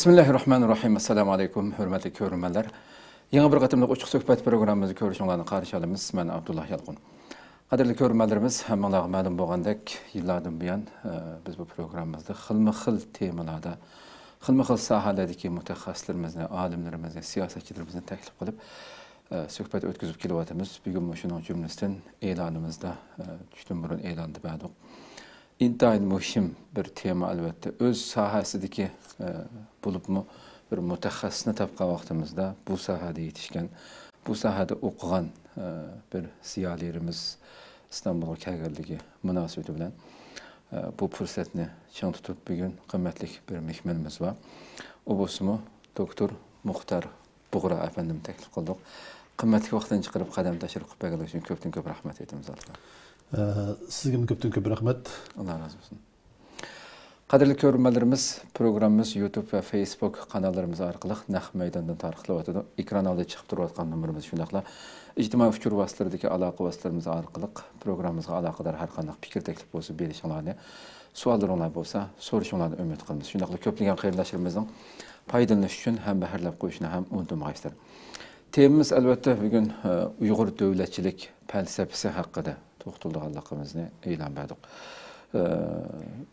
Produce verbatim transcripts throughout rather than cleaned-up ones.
بىسمىللاھىررەھمانىررەھىم. ئەسسالامۇ ئەلەيكۇم، ھۆرمەتلىك كۆرۈرمەنلەر. يېڭى بىر قېتىملىق ئوچۇق سۆھبەت پروگراممىمىزدا كۆرۈشۈڭلارنى قارشى ئالىمىز. مەن ئابدۇللا يالقۇن. قەدىرلىك كۆرۈرمەنلىرىمىز، ھەممىڭلارغا مەلۇم بولغاندەك، يىللاردىن بۇيان، ئە، بىز بۇ پروگراممىمىزدا خىلمۇ خىل تېمىلاردا، خىلمۇ خىل ساھەلەردىكى مۇتەخەسسىسلىرىمىزنى، ئالىملىرىمىزنى، سىياسەتچىلىرىمىزنى تەكلىپ قىلىپ، ئە، سۆھبەت ئۆتكۈزۈپ كېلىۋاتىمىز. بۈگۈنمۇ شۇنىڭ جۈملىسىدىن ئېلانىمىزدا، ئە، چۈشتىن بۇرۇن ئېلان بەردۇق. ئىنتايىن مۇھىم بىر تېما، ئەلۋەتتە. ئۆز ساھەسىدىكى، ئە، بولۇپمۇ بىر مۇتەخەسسىسنى تاپقان ۋاقتىمىزدا، بۇ ساھەدە يېتىشكەن، بۇ ساھەدە ئوقۇغان، ئە، بىر زىيالىيلىرىمىز ئىستانبۇلغا كەلگەنلىكى مۇناسىۋىتى بىلەن، ئە، بۇ پۇرسەتنى چىڭ تۇتۇپ، بۈگۈن قىممەتلىك بىر مېھمىنىمىز بار. ئۇ بولسىمۇ دوكتور مۇختار بۇغرا ئەپەندىمنى تەكلىپ قىلدۇق. قىممەتلىك ۋاقتىنى چىقىرىپ قەدەم تەشرىپ قىلىپ بەرگەنلىكى ئۈچۈن كۆپتىن كۆپ رەھمەت ئېيتىمىز ئالدىدا. ئە، سىزگىمۇ كۆپتىن كۆپ رەھمەت. ئاللا رازى بولسۇن. قەدىرلىك كۆرۈرمەنلىرىمىز، پروگراممىمىز يۇتۇب ۋە فېيسبۇك قاناللىرىمىز ئارقىلىق نەق مەيداندىن تارقىتىلىۋاتىدۇ. ئېكران ئالدىدا چىقىپ تۇرۇۋاتقان نومۇرىمىز، شۇنداقلا ئىجتىمائىي ئۇچۇر ۋاسىتىلىرىدىكى ئالاقە ۋاسىتىلىرىمىز ئارقىلىق پروگراممىمىزغا ئالاقىدار ھەر قانداق پىكىر، تەكلىپ بولسا بېرىشىڭلارنى، سوئاللىرىڭلار بولسا سورىشىڭلارنى ئۈمىد قىلىمىز. شۇنداقلا كۆپلىگەن قېرىنداشلىرىمىزنىڭ پايدىلىنىشى ئۈچۈن ھەم بەھرىلەپ قويۇشنى ھەم ئۇنتۇمىغايسىلەر. تېمىمىز، ئەلۋەتتە، بۈگۈن، ئە، ئۇيغۇر دۆلەتچىلىك پەلسەپىسى ھەققىدە توختىلىدىغانلىقىمىزنى ئېلان بەردۇق. ئە،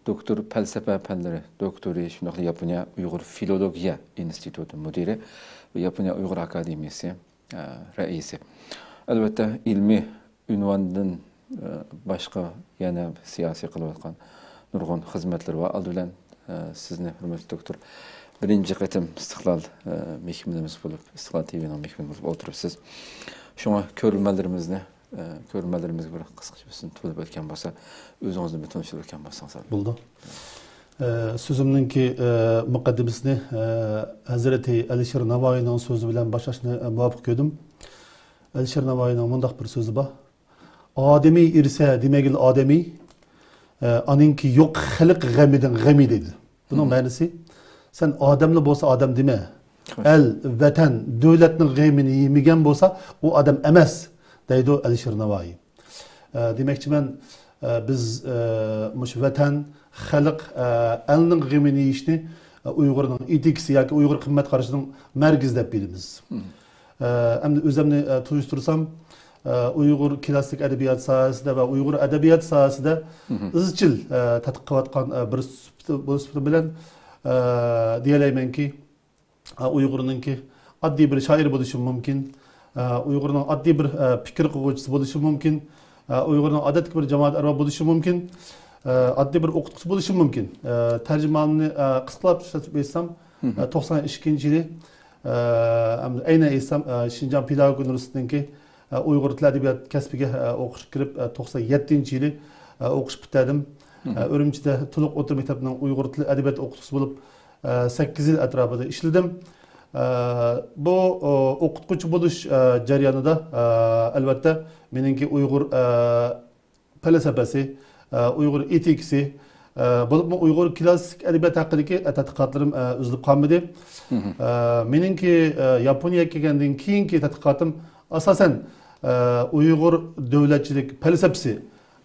دوكتور، پەلسەپە پەنلىرى دوكتورى، شۇنداقلا ياپونىيە ئۇيغۇر فىلولوگىيە ئىنستىتۇتى مۇدىرى ۋە ياپونىيە ئۇيغۇر ئاكادېمىيىسى، ئە، رەئىسى. ئەلۋەتتە، ئىلمىي ئۇنۋاندىن، ئە، باشقا يەنە سىياسىي قىلىۋاتقان نۇرغۇن خىزمەتلىرى بار. ئالدى بىلەن، ئە، سىزنى، ھۆرمەتلىك دوكتور، بىرىنچى قېتىم ئىستىقلال، ئە، مېھمىنىمىز بولۇپ، ئىستىقلال تىۋىنىڭ مېھمىنى بولۇپ ئولتۇرۇپسىز. شۇڭا كۆرۈرمەنلىرىمىزنى، ئە، كۆرۈرمەنلىرىمىزگە بىر قىسقىچە بىر سۆزنى تونۇپ ئۆتكەن بولسا، ئۆزىڭىزنى بىر تونۇشتۇرۇپ ئۆتكەن بولسىڭىز. بولىدۇ. ئە، سۆزۈمنىڭكى، ئە، مۇقەددىمىسىنى، ئە، ھەزرىتى ئەلىشىر ناۋايىنىڭ سۆزى بىلەن باشلاشنى، ئە، مۇۋاپىق كۆردۈم. ئەلىشىر ناۋايىنىڭ مۇنداق بىر سۆزى بار. «ئادىمىي ئىرسە دېمەگىل ئادەمىي، ئە، ئانىڭكى يوق خەلق غەمىدىن غەمى» دەيدۇ. بۇنىڭ مەنىسى، سەن ئادەملا بولسا ئادەم دېمە. ئەل، ۋەتەن، دۆلەتنىڭ غېمىنى يېمىگەن بولسا، ئۇ ئادەم ئەمەس، دەيدۇ ئەلىشىر ناۋايى. ئە، دېمەكچىمەن، ئە، بىز، ئە، مۇشۇ ۋەتەن، خەلق، ئە، ئەلنىڭ غېمىنى يېيىشنى، ئە، ئۇيغۇرنىڭ ئېتىكىسى ياكى ئۇيغۇر قىممەت قارىشىنىڭ مەركىزى دەپ بىلىمىز. ئە، ئەمدى ئۆزۈمنى، ئە، تونۇشتۇرسام، ئە، ئۇيغۇر كلاسسىك ئەدەبىيات ساھەسىدە ۋە ئۇيغۇر ئەدەبىيات ساھەسىدە ئىزچىل، ئە، تەتقىق قىلىۋاتقان، ئە، بىر سۈپىتى، بىر سۈپىتى بىلەن، ئە، دېيەلەيمەنكى، ئە، ئۇيغۇرنىڭكى ئاددىي بىر شائىر بولۇشىمۇ مۇمكىن، ئە، ئۇيغۇرنىڭ ئاددىي بىر، ئە، پىكىر قىلغۇچىسى بولۇشىمۇ مۇمكىن، ئە، ئۇيغۇرنىڭ ئادەتتىكى بىر جامائەت ئەرۋابى بولۇشىمۇ مۇمكىن، ئە، ئاددىي بىر ئوقۇتقۇچى بولۇشىمۇ مۇمكىن. ئە، تەرجىمانىنى، ئە، قىسقىلاپ ئېيتسام، ئە، توقسان ئىككىنچى يىلى، ئە، ئەمدى ئەينەن ئېيتسام، ئە، شىنجاڭ پېداگوگىكا ئۇنىۋېرسىتېتىنىڭكى، ئە، ئۇيغۇر تىلى ئەدەبىيات كەسپىگە، ئە، ئوقۇشقا كىرىپ، ئە، توقسان يەتتىنچى يىلى، ئە، ئوقۇش پۈتتۈردۈم. ئە، ئۈرۈمچىدە تولۇق ئوتتۇرا مەكتەپنىڭ ئۇيغۇر تىلى ئەدەبىياتى ئوقۇتقۇچىسى بولۇپ، ئە، سەككىز يىل ئەتراپىدا ئىشلىدىم. ئە، بۇ، ئو، ئوقۇتقۇچى بولۇش، ئە، جەريانىدا، ئە، ئەلۋەتتە، مېنىڭكى ئۇيغۇر، ئە، پەلسەپىسى، ئە، ئۇيغۇر ئېتىكىسى، ئە، بولۇپمۇ ئۇيغۇر كلاسسىك ئەدەبىيات ھەققىدىكى، ئە، تەتقىقاتلىرىم، ئە، ئۈزۈلۈپ قالمىدى. ئە، مېنىڭكى، ئە، ياپونىيەگە كەلگەندىن كېيىنكى تەتقىقاتىم ئاساسەن، ئە، ئۇيغۇر دۆلەتچىلىك پەلسەپىسى،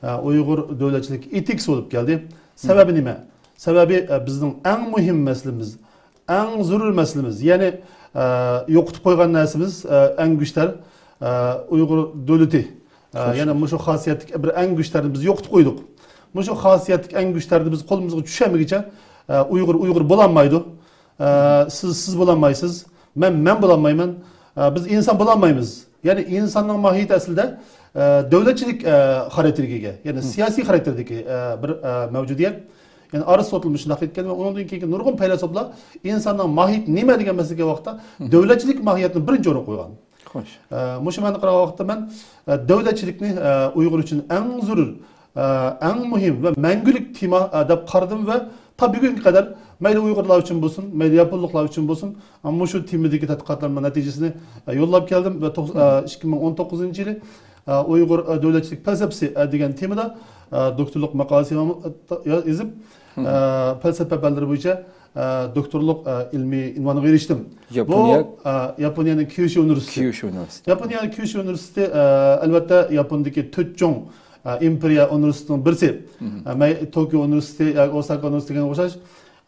ئە، ئۇيغۇر دۆلەتچىلىك ئېتىكىسى بولۇپ كەلدى. سەۋەبى نېمە؟ سەۋەبى، ئە، بىزنىڭ ئەڭ مۇھىم مەسىلىمىز، ئەڭ زۆرۈر مەسىلىمىز، يەنى، ئە، يوقىتىپ قويغان نەرسىمىز، ئە، ئەڭ گۈشتەر، ئە، ئۇيغۇر دۆلىتى. ئە، يەنى مۇشۇ خاسىيەتلىك بىر ئەڭ گۈشتەرنى بىز يوقىتىپ قويدۇق. مۇشۇ خاسىيەتلىك ئەڭ گۈشتەرنى بىز قولىمىزغا چۈشەنمىگىچە، ئە، ئۇيغۇر ئۇيغۇر بولالمايدۇ. ئە، سىز، سىز بولالمايسىز. مەن، مەن بولالمايمەن. ئە، بىز ئىنسان بولالمايمىز. يەنى ئىنساننىڭ ماھىيىتى ئەسلىدە، ئە، دۆلەتچىلىك، ئە، خاراكتېرگە ئىگە. يەنى سىياسىي خاراكتېردىكى، ئە، بىر، ئە، مەۋجۇدىيەت. يەنى ئارستوتل مۇشۇنداق ئېيتكەن ۋە ئۇنىڭدىن كېيىنكى نۇرغۇن پەيلاسوپلار ئىنساننىڭ ماھىيىتى نېمە دېگەن مەسىلىگە ۋاقىتتا دۆلەتچىلىك ماھىيەتنى بىرىنچى ئورۇنغا قويغان. خوش. ئە، مۇشۇ مەنىدە قارىغان ۋاقىتتا مەن، ئە، دۆلەتچىلىكنى، ئە، ئۇيغۇر ئۈچۈن ئەڭ زۆرۈر، ئە، ئەڭ مۇھىم ۋە مەڭگۈلۈك تېما، ئە، دەپ قارىدىم ۋە تا بۈگۈنگە قەدەر مەيلى ئۇيغۇرلار ئۈچۈن بولسۇن، مەيلى ياپونلۇقلار ئۈچۈن بولسۇن، ئە، مۇشۇ تېمىدىكى تەتقىقاتلىرىمنىڭ نەتىجىسىنى، ئە، يوللاپ كەلدىم ۋە توق-، ئە، ئىككى مىڭ ئون توققۇزىنچى يىلى، ئە، ئۇيغۇر، ئە، دۆلەتچىلىك پەلسەپىسى، ئە، دېگەن تېمىدا، ئە، دوكتورلۇق ماقالىسى يېزىپ، ئە، پەلسەپە پەنلىرى بويىچە، ئە، دوكتورلۇق، ئە، ئىلمىي ئۇنۋانىغا ئېرىشتىم. ياپونىيە؟ بۇ، ئە، ياپونىيەنىڭ كيۇشۇ ئۇنىۋېرسىتېتى. كيۇشۇ ئۇنىۋېرسىتېتى. ياپونىيەنىڭ كيۇشۇ ئۇنىۋېرسىتېتى، ئە، ئەلۋەتتە، ياپوندىكى تۆت چوڭ، ئە، ئىمپېرىيە ئۇنىۋېرسىتېتىنىڭ بىرسى. ئە، مەي-، توكيو ئۇنىۋېرسىتېتى ياكى ئوساكا ئۇنىۋېرسىتېتى دېگەنگە ئوخشاش.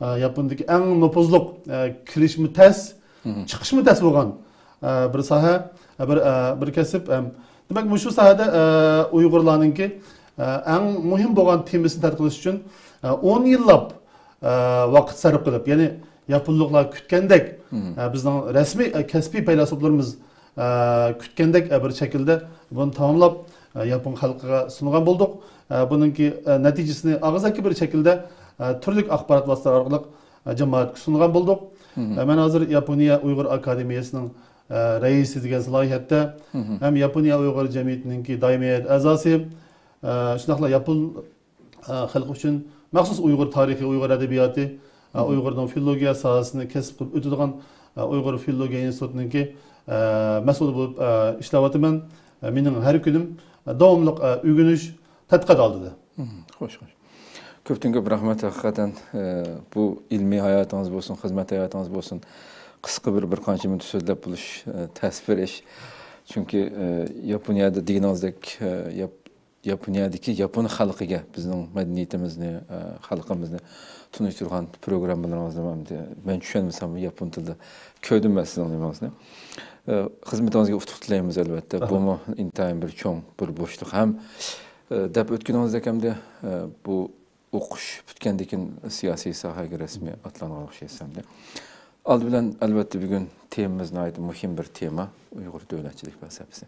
ئە، ياپوندىكى ئەڭ نوپۇزلۇق، ئە، كىرىشمۇ تەس، چىقىشمۇ تەس بولغان، ئە، بىر ساھە، ئە، بىر، ئە، بىر كەسىپ. ئەم، دېمەك، مۇشۇ ساھەدە، ئە، ئۇيغۇرلارنىڭكى، ئە، ئەڭ مۇھىم بولغان تېمىسىنى تەتقىق قىلىش ئۈچۈن، ئە، ئون يىللاپ، ئە، ۋاقىت سەرپ قىلىپ، يەنى ياپونلۇقلار كۈتكەندەك، ئە، بىزنىڭ رەسمىي، ئە، كەسپىي پەيلاسوپلىرىمىز، ئە، كۈتكەندەك، ئە، بىر شەكىلدە بۇنى تاماملاپ، ئە، ياپون خەلقىگە سۇنغان بولدۇق. ئە، بۇنىڭكى، ئە، نەتىجىسىنى ئاغزاكى بىر شەكىلدە، ئە، تۈرلۈك ئاخبارات ۋاسىتىلىرى ئارقىلىق، ئە، جامائەتكە سۇنغان بولدۇق. ئە، مەن ھازىر ياپونىيە ئۇيغۇر ئاكادېمىيەسىنىڭ، ئە، رەئىسى دېگەن سالاھىيەتتە ھەم ياپونىيە ئۇيغۇر جەمئىيىتىنىڭكى دائىمىي ھەيئەت ئەزاسى، ئە، شۇنداقلا ياپون، ئە، خەلقى ئۈچۈن مەخسۇس ئۇيغۇر تارىخى، ئۇيغۇر ئەدەبىياتى، ئە، ئۇيغۇرنىڭ فىلولوگىيە ساھەسىنى كەسىپ قىلىپ ئۆتىدىغان، ئە، ئۇيغۇر فىلولوگىيە ئىنستىتۇتىنىڭكى، ئە، مەسئۇلى بولۇپ، ئە، ئىشلەۋاتىمەن. ئە، مېنىڭ ھەر كۈنۈم، ئە، داۋاملىق، ئە، ئۆگىنىش، تەتقىقات ئالدىدا. خوش، خوش. كۆپتىن كۆپ رەھمەت، ھەقىقەتەن، ئە، بۇ ئىلمىي ھاياتىڭىز بولسۇن، خىزمەت ھاياتىڭىز بولسۇن، قىسقا بىر، بىر قانچە مىنۇت سۆزلەپ بولۇش، ئە، تەس بىر ئىش. چۈنكى، ئە، ياپونىيەدە دېگىنىڭىزدەك، ئە، ياپ-، ياپونىيەدىكى ياپون خەلقىگە بىزنىڭ مەدەنىيىتىمىزنى، ئە، خەلقىمىزنى تونۇشتۇرغان پروگراممىلىرىڭىزنى مەن، مەن چۈشەنمىسەممۇ ياپون تىلىدا كۆردۈم مەن سىزنىڭ نېمىڭىزنى. ئە، خىزمىتىڭىزگە ئۇتۇق تىلەيمىز، ئەلۋەتتە. بۇمۇ ئىنتايىن بىر چوڭ بىر بوشلۇق ھەم، ئە، دەپ ئۆتكىنىڭىزدەك ئەمدى، ئە، بۇ ئوقۇش پۈتكەندىن كېيىن سىياسىي ساھەگە رەسمىي ئاتلانغان ئوخشايسىز ئەمدى. ئالدى بىلەن، ئەلۋەتتە، بۈگۈن تېمىمىز ناھايىتى مۇھىم بىر تېما، ئۇيغۇر دۆلەتچىلىك پەلسەپىسى.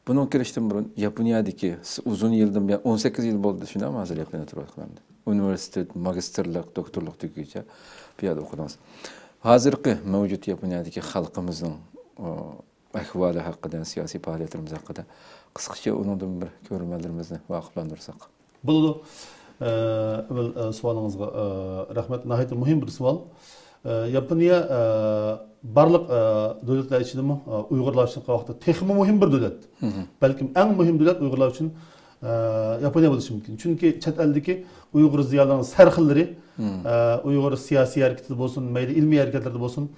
بۇنىڭغا كىرىشتىن بۇرۇن، ياپونىيەدىكى سىز ئۇزۇن يىلدىن بۇيان، ئون سەككىز يىل بولدى، شۇنداقمۇ؟ ھازىر يېقىن ئولتۇرۇۋاتقىنىمدا. ئۇنىۋېرسىتېت، ماگىستىرلىق، دوكتورلۇق تۈگىگىچە بۇ يەردە ئوقۇدىڭىز. ھازىرقى مەۋجۇت ياپونىيەدىكى خەلقىمىزنىڭ، ئە، ئەھۋالى ھەققىدە، سىياسىي پائالىيەتلىرىمىز ھەققىدە قىسقىچە ئۇنىڭدىن بىر كۆرۈرمەنلىرىمىزنى ۋاقىپلاندۇرساق. بولىدۇ. ئە، ئەۋۋەل، ئە، سوئالىڭىزغا، ئە، رەھمەت. ناھايىتى مۇھىم بىر سوئال. ئە، ياپونىيە، ئە، بارلىق، ئە، دۆلەتلەر ئىچىدىمۇ، ئە، ئۇيغۇرلار ئۈچۈن قاراپ باققاندا تېخىمۇ مۇھىم بىر دۆلەت. بەلكىم ئەڭ مۇھىم دۆلەت ئۇيغۇرلار ئۈچۈن، ئە، ياپونىيە بولۇشى مۇمكىن. چۈنكى چەت ئەلدىكى ئۇيغۇر زىيالىيلىرىنىڭ سەرخىللىرى، ئە، ئۇيغۇر سىياسىي ھەرىكىتىدە بولسۇن، مەيلى ئىلمىي ھەرىكەتلەردە بولسۇن،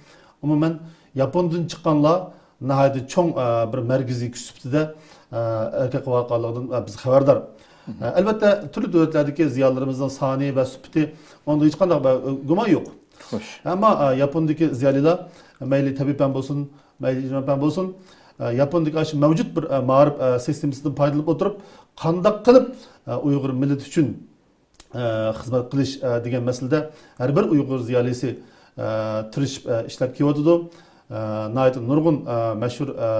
ئومۇمەن ياپوندىن چىققانلار ناھايىتى چوڭ، ئە، بىر مەركىزىي كۈچ سۈپىتىدە، ئە، ھەرىكەت قىلىۋاتقانلىقىدىن، ئە، بىز خەۋەردار. ئە، ئەلۋەتتە، تۈرلۈك دۆلەتلەردىكى زىيالىيلىرىمىزنىڭ سانى ۋە سۈپىتى، ئۇنىڭدا ھېچقانداق بىر، ئە، گۇمان يوق. ئەمما، ئە، ياپوندىكى زىيالىيلار، مەيلى تەبىئىي پەن بولسۇن، مەيلى ئىجتىمائىي پەن بولسۇن، ئە، ياپوندىكى ئاشۇ مەۋجۇت بىر، ئە، مائارىپ، ئە، سىستېمىسىدىن پايدىلىنىپ ئولتۇرۇپ، قانداق قىلىپ، ئە، ئۇيغۇر مىللىتى ئۈچۈن ئە، خىزمەت قىلىش، ئە، دېگەن مەسىلىدە ھەر بىر ئۇيغۇر زىيالىيسى، ئە، تىرىشىپ، ئە، ئىشلەپ كېلىۋاتىدۇ. ئە، ناھايىتى نۇرغۇن، ئە، مەشھۇر، ئە،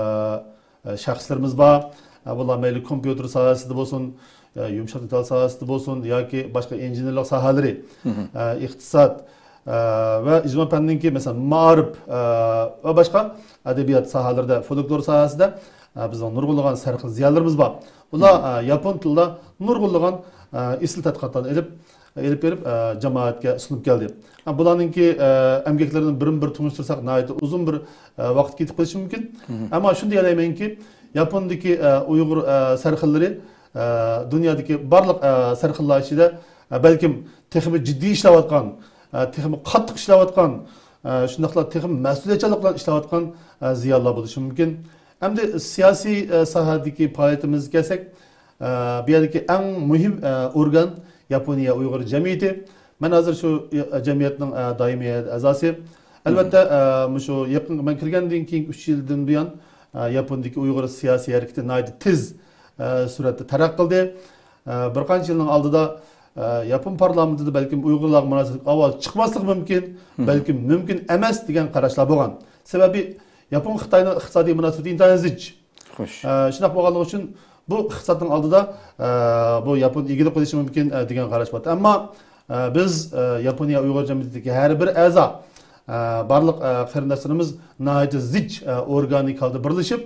ئە، شەخسلىرىمىز بار. ئە، بۇلار مەيلى كومپيۇتېر ساھەسىدە بولسۇن، ئە، يۇمشاق دېتال ساھەسىدە بولسۇن ياكى باشقا ئىنژېنېرلىق ساھەلىرى، ئە، ئىقتىساد، ئە، ۋە ئىجتىمائىي پەننىڭكى، مەسىلەن، مائارىپ، ئە، ۋە باشقا ئەدەبىيات ساھەلىرىدە، فولكلور ساھەسىدە، ئە، بىزنىڭ نۇرغۇنلىغان سەرخىل زىيالىيلىرىمىز بار. ئۇلار، ئە، ياپون تىلىدا نۇرغۇنلىغان، ئە، ئېسىل تەتقىقاتلارنى ئېلىپ، ئېلىپ بېرىپ، ئە، جامائەتكە سۇنۇپ كەلدى. ئە، بۇلارنىڭكى، ئە، ئەمگەكلىرىنى بىرمۇ بىر تونۇشتۇرساق ناھايىتى ئۇزۇن بىر، ئە، ۋاقىت كېتىپ قېلىشى مۇمكىن. ئەمما شۇنى دېيەلەيمەنكى، ياپوندىكى، ئە، ئۇيغۇر، ئە، سەرخىللىرى، ئە، دۇنيادىكى بارلىق، ئە، سەرخىللار ئىچىدە، ئە، بەلكىم تېخىمۇ جىددىي ئىشلەۋاتقان، ئە، تېخىمۇ قاتتىق ئىشلەۋاتقان، ئە، شۇنداقلا تېخىمۇ مەسئۇلىيەتچانلىق بىلەن ئىشلەۋاتقان، ئە، زىيالىيلار بولۇشى مۇمكىن. ئەمدى سىياسىي، ئە، ساھەدىكى پائالىيىتىمىزگە كەلسەك، ئە، بۇ يەردىكى ئەڭ مۇھىم، ئە، ئورگان ياپونىيە ئۇيغۇر جەمئىيىتى. مەن ھازىر شۇ، ئە، جەمئىيەتنىڭ، ئە، دائىمىي ئەزاسى. ئەلۋەتتە، ئە، مۇشۇ يېقىنقى، مەن كىرگەندىن كېيىنكى ئۈچ يىلدىن بۇيان، ئە، ياپوندىكى ئۇيغۇر سىياسىي ھەرىكىتى ناھايىتى تېز، ئە، سۈرئەتتە تەرەققىي قىلدى. ئە، بىر قانچە يىلنىڭ ئالدىدا، ئە، ياپون پارلامېنتىدا بەلكىم ئۇيغۇرلارغا مۇناسىۋەتلىك ئاۋاز چىقماسلىقى مۇمكىن، بەلكىم مۇمكىن ئەمەس دېگەن قاراشلار بولغان. سەۋەبى ياپون خىتاينىڭ ئىقتىسادىي مۇناسىۋىتى ئىنتايىن زىچ. ئە، شۇنداق بولغانلىقى ئۈچۈن بۇ ئىقتىسادنىڭ ئالدىدا، ئە، بۇ ياپون ئىگىلىك قىلىشى مۇمكىن، ئە، دېگەن قاراش بار. ئەمما، ئە، بىز، ئە، ياپونىيە ئۇيغۇر جەمئىيىتىدىكى ھەر بىر ئەزا، ئە، بارلىق، ئە، قېرىنداشلىرىمىز ناھايىتى زىچ، ئە، ئورگانىك ھالدا بىرلىشىپ،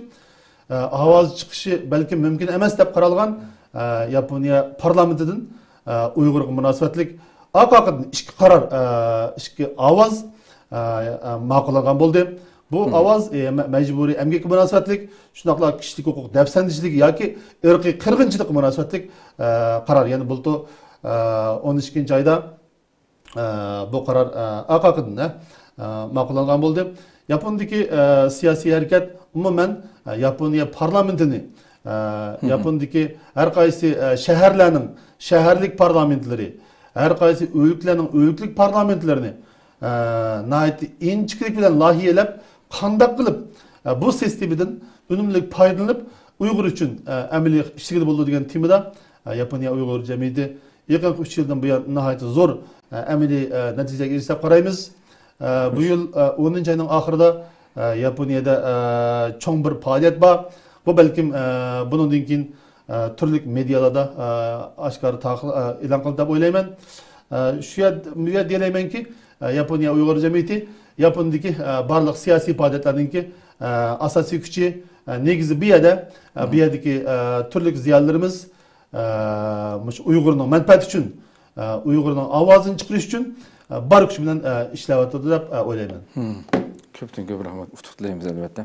ئە، ئاۋاز چىقىشى بەلكىم مۇمكىن ئەمەس دەپ قارالغان، ئە، ياپونىيە پارلامېنتىدىن، ئە، ئۇيغۇرغا مۇناسىۋەتلىك ئارقا-ئارقىدىن ئىككى قارار، ئە، ئىككى ئاۋاز، ئە، ئە، ماقۇللانغان بولدى. بۇ ئاۋاز، ئە، مە-، مەجبۇرىي ئەمگەككە مۇناسىۋەتلىك، شۇنداقلا كىشىلىك ھوقۇق دەپسەندىچىلىكى ياكى ئىرقىي قىرغىنچىلىققا مۇناسىۋەتلىك، ئە، قارار. يەنى بۇلتۇر، ئە، ئون ئىككىنچى ئايدا ئە، بۇ قارار، ئە، ئارقا-ئارقىدىن، ئە، ماقۇللانغان بولدى. ياپوندىكى، ئە، سىياسىي ھەرىكەت ئومۇمەن، ئە، ياپونىيە پارلامېنتىنى، ئە، ياپوندىكى ھەر قايسى، ئە، شەھەرلەرنىڭ شەھەرلىك پارلامېنتلىرى، ھەر قايسى ئۆلكىلەرنىڭ ئۆلكىلىك پارلامېنتلىرىنى، ئە، ناھايىتى ئىنچىكىلىك بىلەن لايىھەلەپ، قانداق قىلىپ، ئە، بۇ سىستېمىدىن ئۈنۈملۈك پايدىلىنىپ، ئۇيغۇر ئۈچۈن، ئە، ئەمەلىي ئىشلىگىلى بولىدۇ دېگەن تېمىدا، ئە، ياپونىيە ئۇيغۇر جەمئىيىتى يېقىنقى ئۈچ يىلدىن بۇيان ناھايىتى زور، ئە، ئەمەلىي، ئە، نەتىجىلەرگە ئېرىشتى دەپ قارايمىز. ئە، بۇ يىل، ئە، ئونىنچى ئاينىڭ ئاخىرىدا، ئە، ياپونىيەدە، ئە، چوڭ بىر پائالىيەت بار. بۇ بەلكىم، ئە، بۇنىڭدىن كېيىن، ئە، تۈرلۈك مېدىيالاردا، ئە، ئاشكارا تاقىل-، ئە، ئېلان قىلىنىدۇ دەپ ئويلايمەن. ئە، شۇ يەر-، بۇ يەردە دېيەلەيمەنكى، ئە، ياپونىيە ئۇيغۇر جەمئىيىتى ياپونىيەدىكى، ئە، بارلىق سىياسىي پائالىيەتلەرنىڭكى، ئە، ئاساسىي كۈچى، ئە، نېگىزى بۇ يەردە، ئە، بۇ يەردىكى، ئە، تۈرلۈك زىيالىيلىرىمىز، ئە، مۇشۇ ئۇيغۇرنىڭ مەنپەئەتى ئۈچۈن، ئە، ئۇيغۇرنىڭ ئاۋازىنى چىقىرىش ئۈچۈن، ئە، بار كۈچى بىلەن، ئە، ئىشلەۋاتىدۇ دەپ، ئە، ئويلايمەن. كۆپتىن كۆپ رەھمەت، ئۇتۇق تىلەيمىز ئەلۋەتتە.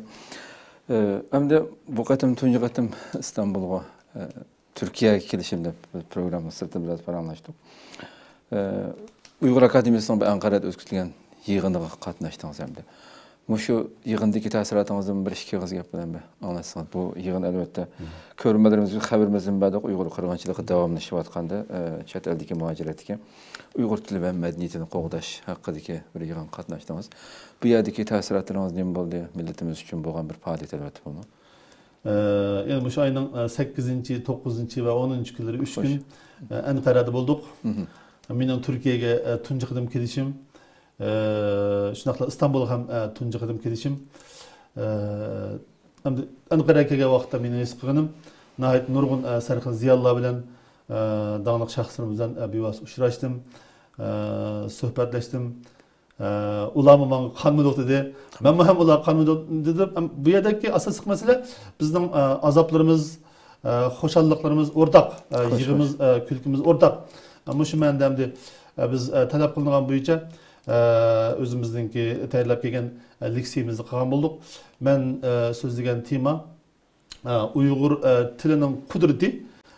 ئە، ئەمدى بۇ قېتىم تۇنجى قېتىم ئىستانبۇلغا، ئە، تۈركىيەگە كېلىشىم دەپ بىر پروگرامما سىرتىدا بىراز پاراڭلاشتۇق. ئە، ئۇيغۇر ئاكادېمىيىسىنىڭ بۇ ئەنقەرەدە ئۆتكۈزۈلگەن يىغىنىغا قاتناشتىڭىز ئەمدى. مۇشۇ يىغىندىكى تەسىراتىڭىزدىن بىر ئىككى ئېغىز گەپ بىلەن بىر ئاڭلاتسىڭىز. بۇ يىغىن ئەلۋەتتە كۆرۈرمەنلىرىمىزگە خەۋىرىمىزنى بەردۇق. ئۇيغۇر قىرغىنچىلىقى داۋاملىشىۋاتقاندا، ئە، چەت ئەلدىكى مۇھاجىرەتتىكى ئۇيغۇر تىلى ۋە مەدەنىيىتىنى قوغداش ھەققىدىكى بىر يىغىنغا قاتناشتىڭىز. بۇ يەردىكى تەسىراتلىرىڭىز نېمە بولدى؟ مىللىتىمىز ئۈچۈن بولغان بىر پائالىيەت ئەلۋەتتە بۇمۇ. ئە، يەنە مۇشۇ ئاينىڭ، ئە، سەككىزىنچى، توققۇزىنچى ۋە ئونىنچى كۈنلىرى ئۈچ كۈن، ئە، ئەنقەرەدە بولدۇق. مېنىڭ تۈركىيەگە، ئە، تۇنجى قېتىم كېلىشىم، ئە، شۇنداقلا ئىستانبۇلغا ھەم، ئە، تۇنجى قېتىم كېلىشىم. ئە، ئەمدى ئەنقەرەگە كەلگەن ۋاقىتتا مېنىڭ ھېس قىلغىنىم، ناھايىتى نۇرغۇن، ئە، سەرخىل زىيالىيلار بىلەن، ئە، داڭلىق شەخسلىرىمىز بىلەن، ئە، بىۋاسىتە ئۇچراشتىم، ئە، سۆھبەتلەشتىم. ئە، ئۇلارمۇ ماڭا قانمىدۇق دېدى. مەنمۇ ھەم ئۇلارغا قانمىدۇق دېدىم. ئەم، بۇ يەردىكى ئاساسلىق مەسىلە بىزنىڭ، ئە، ئازابلىرىمىز، ئە، خۇشاللىقلىرىمىز ئورتاق، ئە، يىغىمىز، ئە، كۈلكىمىز ئورتاق. ئە، مۇشۇ مەنىدە ئەمدى، ئە، بىز، ئە، تەلەپ قىلىنغان بويىچە، ئە، ئۆزىمىزنىڭكى تەييارلاپ كەلگەن، ئە، لېكسىيىمىزنى قىلغان بولدۇق. مەن، ئە، سۆزلىگەن تېما، ئە، ئۇيغۇر، ئە، تىلىنىڭ قۇدرىتى،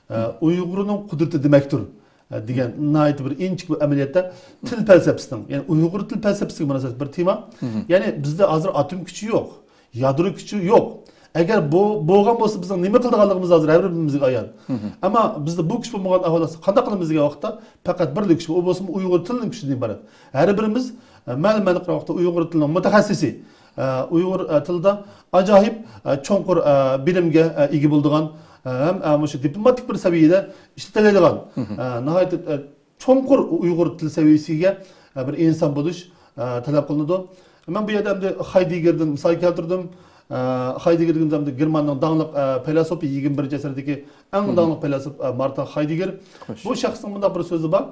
ئە، ئۇيغۇرنىڭ قۇدرىتى دېمەكتۇر، ئە، دېگەن ناھايىتى بىر ئىنچىكە بىر ئەمەلىيەتتە تىل پەلسەپىسىنىڭ، يەنى ئۇيغۇر تىل پەلسەپىسىگە مۇناسىۋەتلىك بىر تېما. يەنى بىزدە ھازىر ئاتوم كۈچى يوق، يادرو كۈچى يوق. ئەگەر بۇ بولغان بولسا بىزنىڭ نېمە قىلىدىغانلىقىمىز ھازىر ھەر بىرىمىزگە ئايان. ئەمما بىزدە بۇ كۈچ بولمىغان ئەھۋالدا قانداق قىلىمىز دېگەن ۋاقىتتا پەقەت بىرلا كۈچ، ئۇ بولسىمۇ ئۇيغۇر تىلىنىڭ كۈچىدىن ئىبارەت. ھەر بىرىمىز، ئە، مەلۇم مەلۇم ۋاقىتتا ئۇيغۇر تىلىنىڭ مۇتەخەسسىسى، ئە، ئۇيغۇر، ئە، تىلىدا ئاجايىپ، ئە، چوڭقۇر، ئە، بىلىمگە، ئە، ئىگە بولىدىغان، ئە، ھەم، ئە، مۇشۇ دىپلوماتىك بىر سەۋىيەدە ئىشلىتەلەيدىغان، ئە، ناھايىتى، ئە، چوڭقۇر ئۇيغۇر تىل سەۋىيەسىگە، ئە، بىر ئىنسان بولۇش، ئە، تەلەپ قىلىنىدۇ. مەن بۇ يەردە ئەمدى خايدېگگېردىن مىسال كەلتۈردۈم. ئە، خايدېگگېر دېگىنىمىز ئەمدى گېرماننىڭ داڭلىق، ئە، پەيلاسوپى، يىگىرمە بىرىنچى ئەسىردىكى ئەڭ داڭلىق پەيلاسوپ، ئە، مارتىن خايدېگگېر. بۇ شەخسنىڭ مۇنداق بىر سۆزى بار.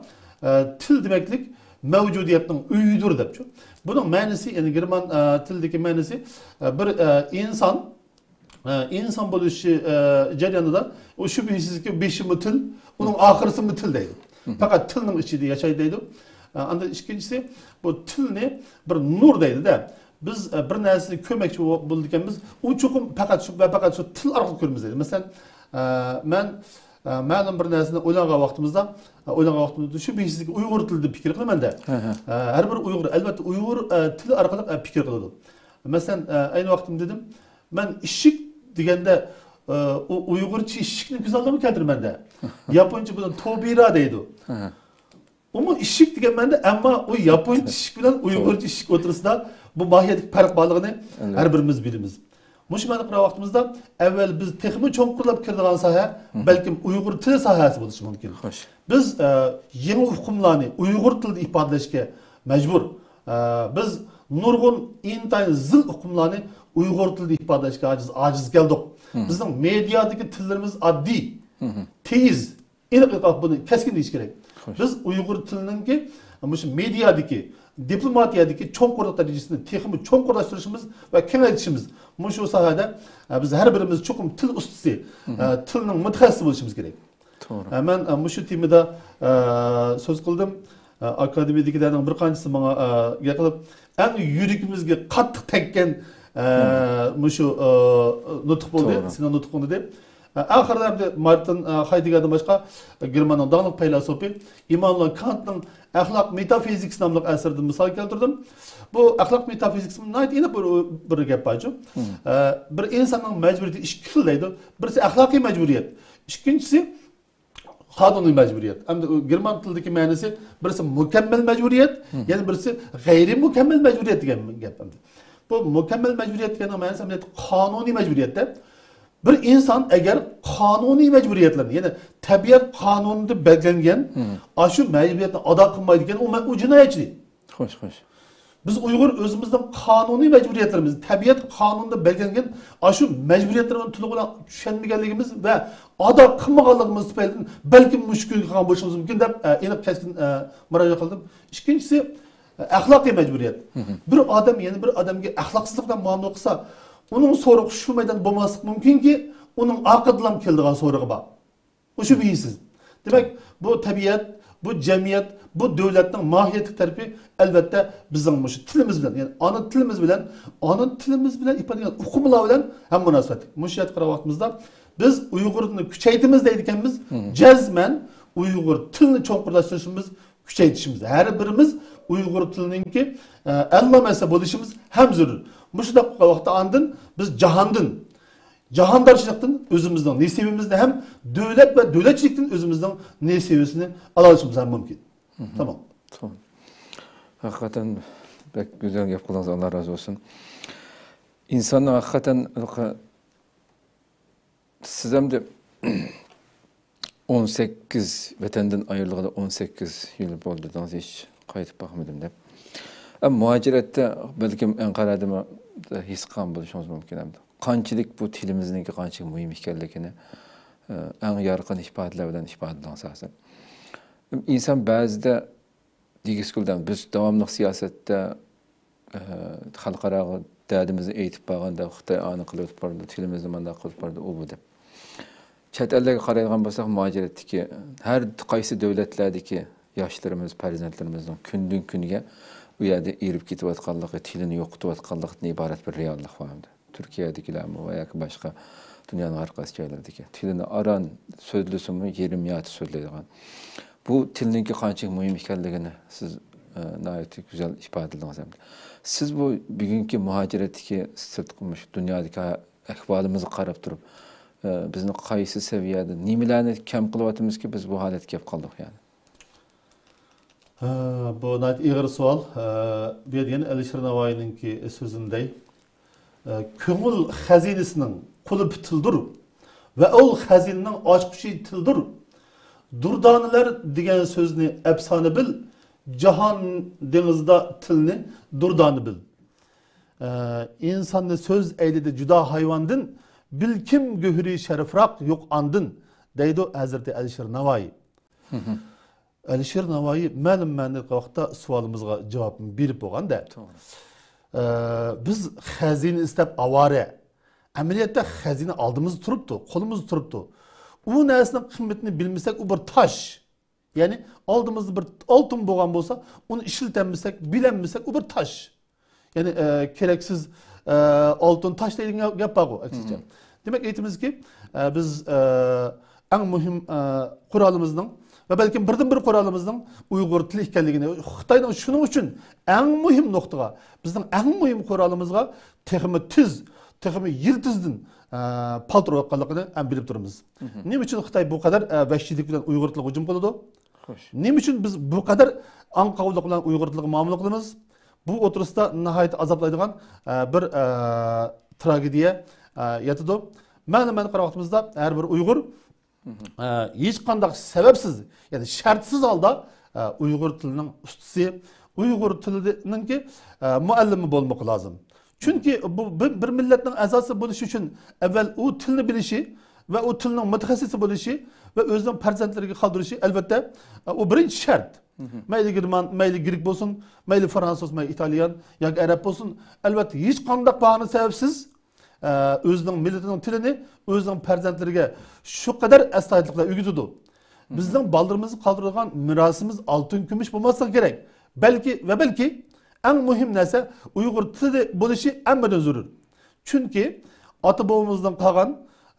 ئە، تىل دېمەكلىك مەۋجۇدىيەتنىڭ ئۆيىدۇر دەپچۇ. بۇنىڭ مەنىسى، يەنى گېرمان، ئە، تىلىدىكى مەنىسى، ئە، بىر، ئە، ئىنسان، ئە، ئىنسان بولۇشى، ئە، جەريانىدا ئۇ شۈبھىسىزكى بېشىمۇ تىل، ئۇنىڭ ئاخىرىسىمۇ تىل دەيدۇ. پەقەت تىلنىڭ ئىچىدە ياشايدۇ دەيدۇ. ئە، ئاندىن ئىككىنچىسى، بۇ تىلنى بىر نۇر دەيدۇ-دە. بىز، ئە، بىر نەرسىنى كۆرمەكچى بو-، بولىدىكەنمىز، ئۇ چوقۇم پەقەت شۇ ۋە پەقەت شۇ تىل ئارقىلىق كۆرىمىز دەيدۇ. مەسىلەن، ئە، مەن، ئە، مەلۇم بىر نەرسىنى ئويلانغان ۋاقتىمىزدا، ئە، ئويلانغان ۋاقتىمىزدا شۈبھىسىزكى ئۇيغۇر تىلىدا پىكىر قىلىمەن-دە. ئە، ھەر بىر ئۇيغۇر، ئەلۋەتتە، ئۇيغۇر، ئە، تىلى ئارقىلىق، ئە، پىكىر قىلىدۇ. مەسىلەن، ئە، ئەينى ۋاقتىمدا دېدىم، مەن ئىشىك دېگەندە، ئە، ئۇ ئۇيغۇرچە ئىشىكنى كۆز ئالدىمغا كەلتۈرىمەن-دە. ياپونچە بۇنى توبىرا دەيدۇ. ئۇمۇ ئىشىك دېگەن مەنىدە، ئەمما ئۇ ياپونچە ئىشىك بىلەن ئۇيغۇرچە ئىشىك ئوتتۇرىسىدا بۇ ماھىيەتلىك پەرق بارلىقىنى ھەر بىرىمىز بىلىمىز. مۇشۇ مەنىدە قارىغان ۋاقتىمىزدا، ئەۋۋەل بىز تېخىمۇ چوڭقۇرلاپ كىرىدىغان ساھە، بەلكىم ئۇيغۇر تىلى ساھەسى بولۇشى مۇمكىن. بىز، ئە، يېڭى ئۇقۇملارنى ئۇيغۇر تىلىدا ئىپادىلەشكە مەجبۇر. ئە، بىز نۇرغۇن ئىنتايىن زىل ئۇقۇملارنى ئۇيغۇر تىلىدا ئىپادىلەشكە ئاجىز، ئاجىز كەلدۇق. بىزنىڭ مېدىيادىكى تىللىرىمىز ئاددىي، تېيىز، ئېنىق، ئېنىق بۇنى كەسكىن دېيىش كېرەك. بىز ئۇيغۇر تىلىنىڭكى مۇشۇ مېدىيادىكى، دىپلوماتىيەدىكى چوڭقۇرلۇق دەرىجىسىنى تېخىمۇ چوڭقۇرلاشتۇرۇشىمىز ۋە كېڭەيتىشىمىز. مۇشۇ ساھەدە، ئە، بىز ھەر بىرىمىز چوقۇم تىل ئۇستىسى، ئە، تىلنىڭ مۇتەخەسسىسى بولۇشىمىز كېرەك. توغرا. ئە، مەن، ئە، مۇشۇ تېمىدا، ئە، سۆز قىلدىم. ئە، ئاكادېمىيەدىكىلەرنىڭ بىر قانچىسى ماڭا، ئە، گەپ قىلىپ، ئەڭ يۈرىكىمىزگە قاتتىق تەگكەن، ئە، مۇشۇ، ئە، نۇتۇق بولدى، توغرا. سېنىڭ نۇتقۇڭ دېدى. ئاخىرىدا ئەمدى مارتىن، ئە، خايدېگگېردىن باشقا، ئە، گېرماننىڭ داڭلىق پەيلاسوپى ئىممانۇئېل كانتنىڭ ئەخلاق مېتافىزىكىسى ناملىق ئەسىرىدىن مىسال كەلتۈردۈم. بۇ ئەخلاق مېتافىزىكىسى ناھايىتى ئېنىق بىر، بىر گەپ بارچۇ. ئە، بىر ئىنساننىڭ مەجبۇرىيىتى ئىككى خىل دەيدۇ. بىرسى ئەخلاقىي مەجبۇرىيەت. ئىككىنچىسى قانۇنىي مەجبۇرىيەت. ئەمدى ئۇ گېرمان تىلىدىكى مەنىسى، بىرسى مۇكەممەل مەجبۇرىيەت، يەنە بىرسى غەيرىي مۇكەممەل مەجبۇرىيەت دېگەن گەپ ئەمدى. بۇ مۇكەممەل مەجبۇرىيەت دېگەننىڭ مەنىسى ئەمەلىيەتتە قانۇنىي مەجبۇرىيەتتە. بىر ئىنسان ئەگەر قانۇنىي مەجبۇرىيەتلەرنى، يەنى تەبىئەت قانۇنىدا بەلگىلەنگەن ئاشۇ مەجبۇرىيەتنى ئادا قىلمايدىكەن، ئۇ مە-، ئۇ جىنايەتچى. خوش، خوش. بىز ئۇيغۇر ئۆزىمىزنىڭ قانۇنىي مەجبۇرىيەتلىرىمىز، تەبىئەت قانۇنىدا بەلگىلەنگەن ئاشۇ مەجبۇرىيەتلەرنى تولۇق بىلەن چۈشەنمىگەنلىكىمىز ۋە ئادا قىلمىغانلىقىمىز تۈپەيلىدىن بەلكىم مۇشۇ كۈنگە قالغان بولۇشىمىز مۇمكىن دەپ، ئە، ئېنىق كەسكىن، ئە، مۇراجىئەت قىلدىم. ئىككىنچىسى، ئە، ئەخلاقىي مەجبۇرىيەت. بىر ئادەم يەنە بىر ئادەمگە ئەخلاقسىزلىق بىلەن مۇئامىلە قىلسا، ئۇنىڭ سورىقى شۇ مەيدان بولماسلىقى مۇمكىنكى، ئۇنىڭ ئارقىدىنلا كېلىدىغان سورىقى بار. ئۇ شۈبھىسىز. دېمەك، بۇ تەبىئەت، بۇ جەمئىيەت، بۇ دۆلەتنىڭ ماھىيەتلىك تەرىپى، ئەلۋەتتە، بىزنىڭ مۇشۇ تىلىمىز بىلەن، يەنى ئانا تىلىمىز بىلەن، ئانا تىلىمىز بىلەن ئىپادىلىگەن ئۇقۇملار بىلەن ھەم مۇناسىۋەتلىك. مۇشۇ يەرگە قارىغان ۋاقتىمىزدا، بىز ئۇيغۇر تىلىنى كۈچەيتىمىز دەيدىكەنمىز، جەزمەن ئۇيغۇر تىلىنى چوڭقۇرلاشتۇرۇشىمىز، كۈچەيتىشىمىز، ھەر بىرىمىز ئۇيغۇر تىلىنىڭكى، ئە، ئەللا مەسىلە بولۇشىمىز ھەم زۆرۈر. مۇشۇنداق ۋاقىتتا ئاندىن بىز جاھاندىن جاھاندارچىلىقتىن ئۆزىمىزنىڭ نېسىۋىمىزنى ھەم دۆلەت ۋە دۆلەتچىلىكتىن ئۆزىمىزنىڭ نېسىۋىسىنى ئالالىشىمىز ھەم مۇمكىن. تامام. ھەقىقەتەن بەك گۈزەل گەپ قىلدىڭىز، ئاللا رازى بولسۇن. ئىنساننىڭ ھەقىقەتەن، سىز ئەمدى ئون سەككىز، ۋەتەندىن ئايرىلغىلى ئون سەككىز يىل بولدى دېدىڭىز، ھېچ قايتىپ باقمىدىم دەپ. ئەم، مۇھاجىرەتتە بەلكىم ئەنقەرەدىمۇ ھېس قىلغان بولۇشىڭىز مۇمكىن ئەمدى. قانچىلىك بۇ تىلىمىزنىڭكى قانچىلىك مۇھىم ئىكەنلىكىنى، ئە، ئەڭ يارقىن ئىپادىلەر بىلەن ئىپادىلىدىڭىز ھازىر. ئىنسان بەزىدە دېگۈسى كېلىدۇ، بىز داۋاملىق سىياسەتتە، ئە، خەلقئاراغا دەردىمىزنى ئېيتىپ بارغاندا، خىتاي ئانى قىلىۋېتىپ بارىدۇ، تىلىمىزنى مانداق قىلىپ بارىدۇ، ئۇ بۇ دەپ. چەت ئەللەرگە قارايدىغان بولساق، مۇھاجىرەتتىكى ھەر قايسى دۆلەتلەردىكى ياشلىرىمىز، پەرزەنتلىرىمىزنىڭ كۈندىن كۈنگە ئۇ يەردە ئېرىپ كېتىۋاتقانلىقى، تىلىنى يوقىتىۋاتقانلىقتىن ئىبارەت بىر رېئاللىق بار ئەمدى. تۈركىيەدىكىلەرمۇ ۋە ياكى باشقا دۇنيانىڭ ھەر قايسى جايلىرىدىكى. تىلىنى ئاران سۆزلىسىمۇ يېرىم ياتى سۆزلەيدىغان. بۇ تىلنىڭكى قانچىلىك مۇھىم ئىكەنلىكىنى سىز، ئە، ناھايىتى گۈزەل ئىپادىلىدىڭىز ئەمدى. سىز بۇ بۈگۈنكى مۇھاجىرەتتىكى سىرتقى مۇشۇ دۇنيادىكى ئەھۋالىمىزغا قاراپ تۇرۇپ، ئە، بىزنى قايسى سەۋىيەدە، نېمىلەرنى كەم قىلىۋاتىمىزكى، بىز بۇ ھالەتكە كەپ قالدۇق يەنى؟ ھە، بۇ ناھايىتى ئېغىر سوئال. ھە، بۇ يەردە يەنە ئەلىشىر ناۋايىنىڭكى سۆزىنى دەي. ھە، كۆڭۈل خەزىنىسىنىڭ قۇلۇپى تىلدۇر ۋە ئۇ خەزىنىنىڭ ئاچقۇچى تىلدۇر. دۇردانىلەر دېگەن سۆزنى ئەپسانە بىل، جاھان دېڭىزىدا تىلنى دۇردانە بىل. ھە، ئىنساننى سۆز ئەيلىدى جۇدا ھايۋاندىن، بىلكىم گۆھىرى شەرىپراق يوق ئاندىن، دەيدۇ ھەزرىتى ئەلىشىر ناۋايى. ئەلىشىر ناۋايى مەلۇم مەنىدىكى ۋاقىتتا سوئالىمىزغا جاۋاب بېرىپ بولغاندا، توغرا. ئە، بىز خەزىنە ئىزدەپ ئاۋارە. ئەمەلىيەتتە خەزىنە ئالدىمىزدا تۇرۇپتۇ، قولىمىزدا تۇرۇپتۇ. ئۇ نەرسىنىڭ قىممىتىنى بىلمىسەك، ئۇ بىر تاش. يەنى ئالدىمىزدا بىر ئالتۇن بولغان بولسا، ئۇنى ئىشلىتەلمىسەك، بىلەلمىسەك، ئۇ بىر تاش. يەنى، ئە، كېرەكسىز، ئە، ئالتۇن تاش دەيدىغان گەپ بارغۇ، ئەكسىچە. دېمەك، ئېيتىمىزكى، ئە، بىز، ئە، ئەڭ مۇھىم، ئە، قورالىمىزنىڭ ۋە بەلكىم بىردىنبىر قورالىمىزنىڭ ئۇيغۇر تىلى ئىكەنلىكىنى، خىتاينىڭ شۇنىڭ ئۈچۈن ئەڭ مۇھىم نۇقتىغا، بىزنىڭ ئەڭ مۇھىم قورالىمىزغا تېخىمۇ تېز، تېخىمۇ يىلتىزدىن، ئە، پالتىراۋاتقانلىقىنى ھەم بىلىپ تۇرىمىز. نېمە ئۈچۈن خىتاي بۇ قەدەر، ئە، ۋەھشىيلىك بىلەن ئۇيغۇر تىلىغا ھۇجۇم قىلىدۇ؟ خوش. نېمە ئۈچۈن بىز بۇ قەدەر ئاڭقاۋلىق بىلەن ئۇيغۇر تىلىغا مۇئامىلە قىلىمىز؟ بۇ ئوتتۇرىسىدا ناھايىتى ئازابلايدىغان، ئە، بىر، ئە، تراگېدىيە، ئە، ياتىدۇ. مەلۇم مەنىدە قارىغان ۋاقتىمىزدا ھەر بىر ئۇيغۇر، ئە، ھېچقانداق سەۋەبسىز، يەنى شەرتسىز ھالدا، ئە، ئۇيغۇر تىلىنىڭ ئۇستىسى، ئۇيغۇر تىلىنىڭكى، ئە، مۇئەللىمى بولمىقى لازىم. چۈنكى بۇ بىر، بىر مىللەتنىڭ ئەزاسى بولۇش ئۈچۈن ئەۋۋەل ئۇ تىلنى بىلىشى ۋە ئۇ تىلنىڭ مۇتەخەسسىسى بولۇشى ۋە ئۆزىنىڭ پەرزەنتلىرىگە قالدۇرۇشى، ئەلۋەتتە، ئۇ بىرىنچى شەرت. مەيلى گېرمان، مەيلى گرېك بولسۇن، مەيلى فرانسۇز، مەيلى ئىتالىيان ياكى ئەرەب بولسۇن، ئەلۋەتتە، ھېچقانداق باھانە سەۋەبسىز، ئە، ئۆزىنىڭ مىللىتىنىڭ تىلىنى ئۆزىنىڭ پەرزەنتلىرىگە شۇ قەدەر ئەستايىدىللىق بىلەن ئۆگىتىدۇ. بىزنىڭ بالىلىرىمىزغا قالدۇرىدىغان مىراسىمىز ئالتۇن، كۈمۈش بولماسلىقى كېرەك. بەلكى ۋە بەلكى ئەڭ مۇھىم نەرسە ئۇيغۇر تىلى بولۇشى ھەممىدىن زۆرۈر. چۈنكى ئاتا-بوۋىمىزدىن قالغان،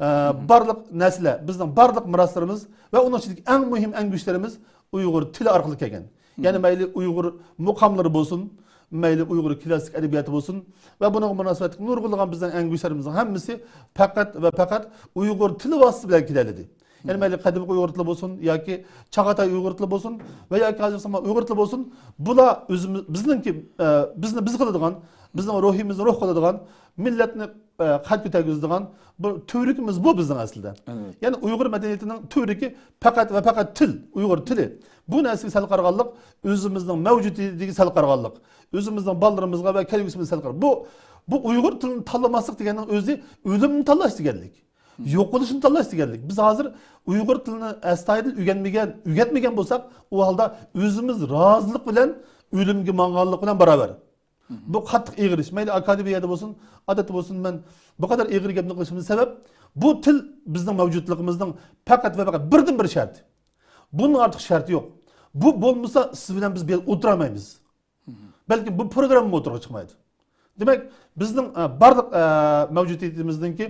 ئە، بارلىق نەرسىلەر، بىزنىڭ بارلىق مىراسلىرىمىز ۋە ئۇنىڭ ئىچىدىكى ئەڭ مۇھىم ئەڭگۈشلىرىمىز ئۇيغۇر تىلى ئارقىلىق كەلگەن. يەنى مەيلى ئۇيغۇر مۇقاملىرى بولسۇن، مەيلى ئۇيغۇر كلاسسىك ئەدەبىياتى بولسۇن ۋە بۇنىڭغا مۇناسىۋەتلىك نۇرغۇنلىغان بىزنىڭ ئەڭگۈشلىرىمىزنىڭ ھەممىسى پەقەت ۋە پەقەت ئۇيغۇر تىلى ۋاسىتىسى بىلەن كېلەلىدى. يەنى مەيلى قەدىمكى ئۇيغۇر تىلى بولسۇن ياكى چاغاتاي ئۇيغۇر تىلى بولسۇن ۋە ياكى ھازىر زامان ئۇيغۇر تىلى بولسۇن، بۇلار ئۆزىمىز، بىزنىڭكى، ئە، بىزنى بىز قىلىدىغان، بىزنىڭ روھىمىزنى روھ قىلىدىغان، مىللەتنى، ئە، قەد كۆتەرگۈزىدىغان بىر تۈۋرۈكىمىز بۇ بىزنىڭ ئەسلىدە. ئەلۋەتتە. يەنى ئۇيغۇر مەدەنىيىتىنىڭ تۈۋرۈكى پەقەت ۋە پەقەت تىل، ئۇيغۇر تىلى. بۇ نەرسىگە سەل قارىغانلىق ئۆزىمىزنىڭ مەۋجۇدىيىتىگە سەل قارىغانلىق، ئۆزىمىزنىڭ بالىلىرىمىزغا ۋە كەلگۈسىمىزگە سەل قارىغانلىق. بۇ، بۇ ئۇيغۇر تىلىنى تاللىماسلىق دېگەننىڭ ئۆزى ئۆلۈمنى تاللاش دېگەنلىك. يوقىلىشنى تاللاش دېگەنلىك. بىز ھازىر ئۇيغۇر تىلىنى ئەستايىدىل ئۆگەنمىگەن، ئۆگەتمىگەن بولساق، ئۇ ھالدا ئۆزىمىز رازىلىق بىلەن ئۆلۈمگە ماڭغانلىق بىلەن باراۋەر. بۇ قاتتىق ئېغىر ئىش. مەيلى ئاكادېمىيەدە بولسۇن، ئادەتتە بولسۇن، مەن بۇ قەدەر ئېغىر گەپنى قىلىشىمنىڭ سەۋەب، بۇ تىل بىزنىڭ مەۋجۇتلۇقىمىزنىڭ پەقەت ۋە پەقەت بىردىن بىر شەرتى. بۇنىڭ ئارتۇق شەرتى يوق. بۇ بولمىسا، سىز بىلەن بىز بىر يەردە ئولتۇرالمايمىز. بەلكىم بۇ پروگرامما ئوتتۇرىغا چىقمايدۇ. دېمەك، بىزنىڭ، ئە، بارلىق، ئە، مەۋجۇدىيىتىمىزنىڭكى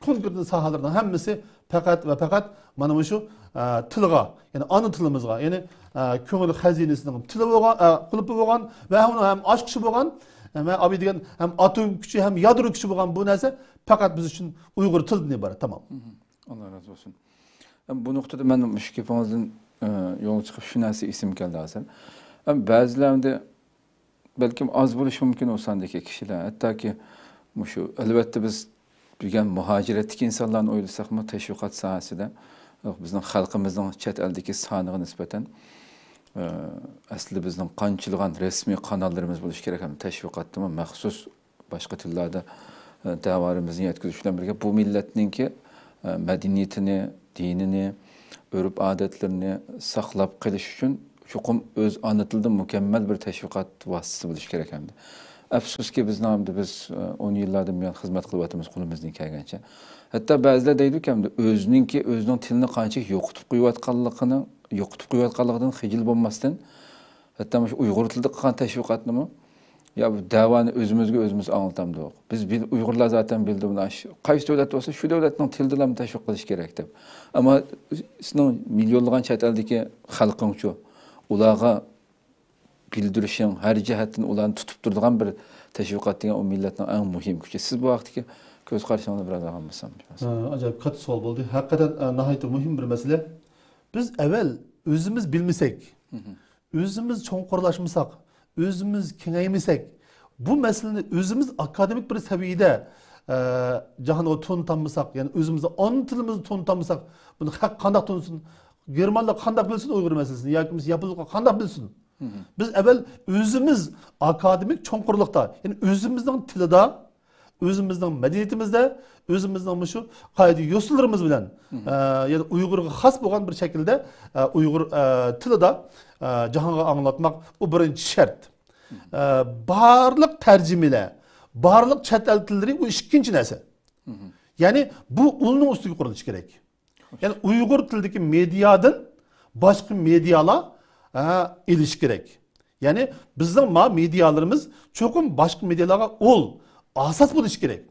كونكرېت ساھەلىرىنىڭ ھەممىسى پەقەت ۋە پەقەت مانا مۇشۇ، ئە، تىلغا، يەنى ئانا تىلىمىزغا، يەنى، ئە، كۆڭۈل خەزىنىسىنىڭ تىلى بولغان، ئە، قۇلۇپى بولغان ۋە ئۇنىڭ ھەم ئاچقۇچى بولغان، ئە، مەن ئابىي دېگەن ھەم ئاتوم كۈچى ھەم يادرو كۈچى بولغان بۇ نەرسە پەقەت بىز ئۈچۈن ئۇيغۇر تىلىدىن ئىبارەت. تامام. ئاللا رازى بولسۇن. ئەم، بۇ نۇقتىدا مەن مۇشۇ گېپىڭىزدىن، ئە، يولغا چىقىپ شۇ نەرسە ئېسىمگە كەلدى ھازىر. ئەم، بەزىلەر ئەمدى بەلكىم ئاز بولۇشى مۇمكىن ئۇ ساندىكى كىشىلەر. ھەتتاكى مۇشۇ، ئەلۋەتتە، بىز بۈگۈن مۇھاجىرەتتىكى ئىنسانلارنى ئويلىساقمۇ، تەشۋىقات ساھەسىدە، بىزنىڭ خەلقىمىزنىڭ چەت ئەلدىكى سانىغا نىسبەتەن، ئە، ئەسلىدە بىزنىڭ قانچىلىغان رەسمىي قاناللىرىمىز بولۇشى كېرەك ھەم تەشۋىقاتتىمۇ مەخسۇس باشقا تىللاردا، ئە، دەۋالىرىمىزنى يەتكۈزۈش بىلەن بىرگە، بۇ مىللەتنىڭكى، ئە، مەدەنىيىتىنى، دىنىنى، ئۆرپ-ئادەتلىرىنى ساقلاپ قېلىش ئۈچۈن چوقۇم ئۆز ئانا تىلىدا مۇكەممەل بىر تەشۋىقات ۋاسىتىسى بولۇشى كېرەك ئەمدى. ئەپسۇسكى، بىزنىڭ ئەمدى بىز، ئە، ئون يىللاردىن بۇيان خىزمەت قىلىۋاتىمىز، قولىمىزدىن كەلگەنچە. ھەتتا بەزىلەر دەيدۇكى، ئەمدى ئۆزىنىڭكى، ئۆزىنىڭ تىلىنى قانچىلىك يوقىتىپ قويۇۋاتقانلىقىنىڭ، يوقىتىپ قويۇۋاتقانلىقىدىن خىجىل بولماستىن، ھەتتا مۇشۇ ئۇيغۇر تىلىدا قىلغان تەشۋىقاتنىمۇ، يا بۇ دەۋانى ئۆزىمىزگە ئۆزىمىز ئاڭلىتامدۇق؟ بىز بىل-، ئۇيغۇرلار زاتەن بىلدى بۇنى، ئاش-، قايسى دۆلەتتە بولسا، شۇ دۆلەتنىڭ تىلىدىلا تەشۋىق قىلىش كېرەك دەپ. ئەمما سېنىڭ مىليونلىغان چەت ئەلدىكى خەلقىڭچۇ؟ ئۇلارغا بىلدۈرۈشۈڭ، ھەر جەھەتتىن ئۇلارنى تۇتۇپ تۇرىدىغان بىر تەشۋىقات دېگەن ئۇ مىللەتنىڭ ئەڭ مۇھىم كۈچى. سىز بۇ ھەقتىكى كۆز قارىشىڭىزنى بىراز ئاڭلىسام. ئە، ئاجايىپ كاتتا سوئال بولدى. ھەقىقەتەن، ئە، ناھايىتى مۇھىم بىر مەسىلە. بىز ئەۋۋەل ئۆزىمىز بىلمىسەك، مھم. ئۆزىمىز چوڭقۇرلاشمىساق، ئۆزىمىز كېڭەيمىسەك، بۇ مەسىلىنى ئۆزىمىز ئاكادېمىك بىر سەۋىيەدە، ئە، جاھانغا تونۇتالمىساق، يەنى ئۆزىمىزنىڭ ئانا تىلىمىزنى تونۇتالمىساق، بۇنى خەق قانداق تونۇسۇن؟ گېرمانلار قانداق بىلسۇن ئۇيغۇر مەسىلىسىنى ياكى بولمىسا ياپونلۇقلار قانداق بىلسۇن؟ مھم. بىز ئەۋۋەل ئۆزىمىز ئاكادېمىك چوڭقۇرلۇقتا، يەنى ئۆزىمىزنىڭ تىلىدا، ئۆزىمىزنىڭ مەدەنىيىتىمىزدە، ئۆزىمىزنىڭ مۇشۇ قائىدە-يوسۇنلىرىمىز بىلەن، مھم. ئە، يەنى ئۇيغۇرغا خاس بولغان بىر شەكىلدە، ئە، ئۇيغۇر، ئە، تىلىدا، ئە، جاھانغا ئاڭلاتماق، ئۇ بىرىنچى شەرت. مھم. ئە، بارلىق تەرجىمىلەر، بارلىق چەت ئەل تىللىرى، ئۇ ئىككىنچى نەرسە. مھم. يەنى بۇ ئۇلنىڭ ئۈستىگە قۇرۇلۇشى كېرەك. يەنى ئۇيغۇر تىلىدىكى مېدىيادىن باشقا مېدىيالار، ھە، ئېلىش كېرەك. يەنى بىزنىڭ ما مېدىيالىرىمىز چوقۇم باشقا مېدىيالارغا ئۇل، ئاساس بولۇشى كېرەك.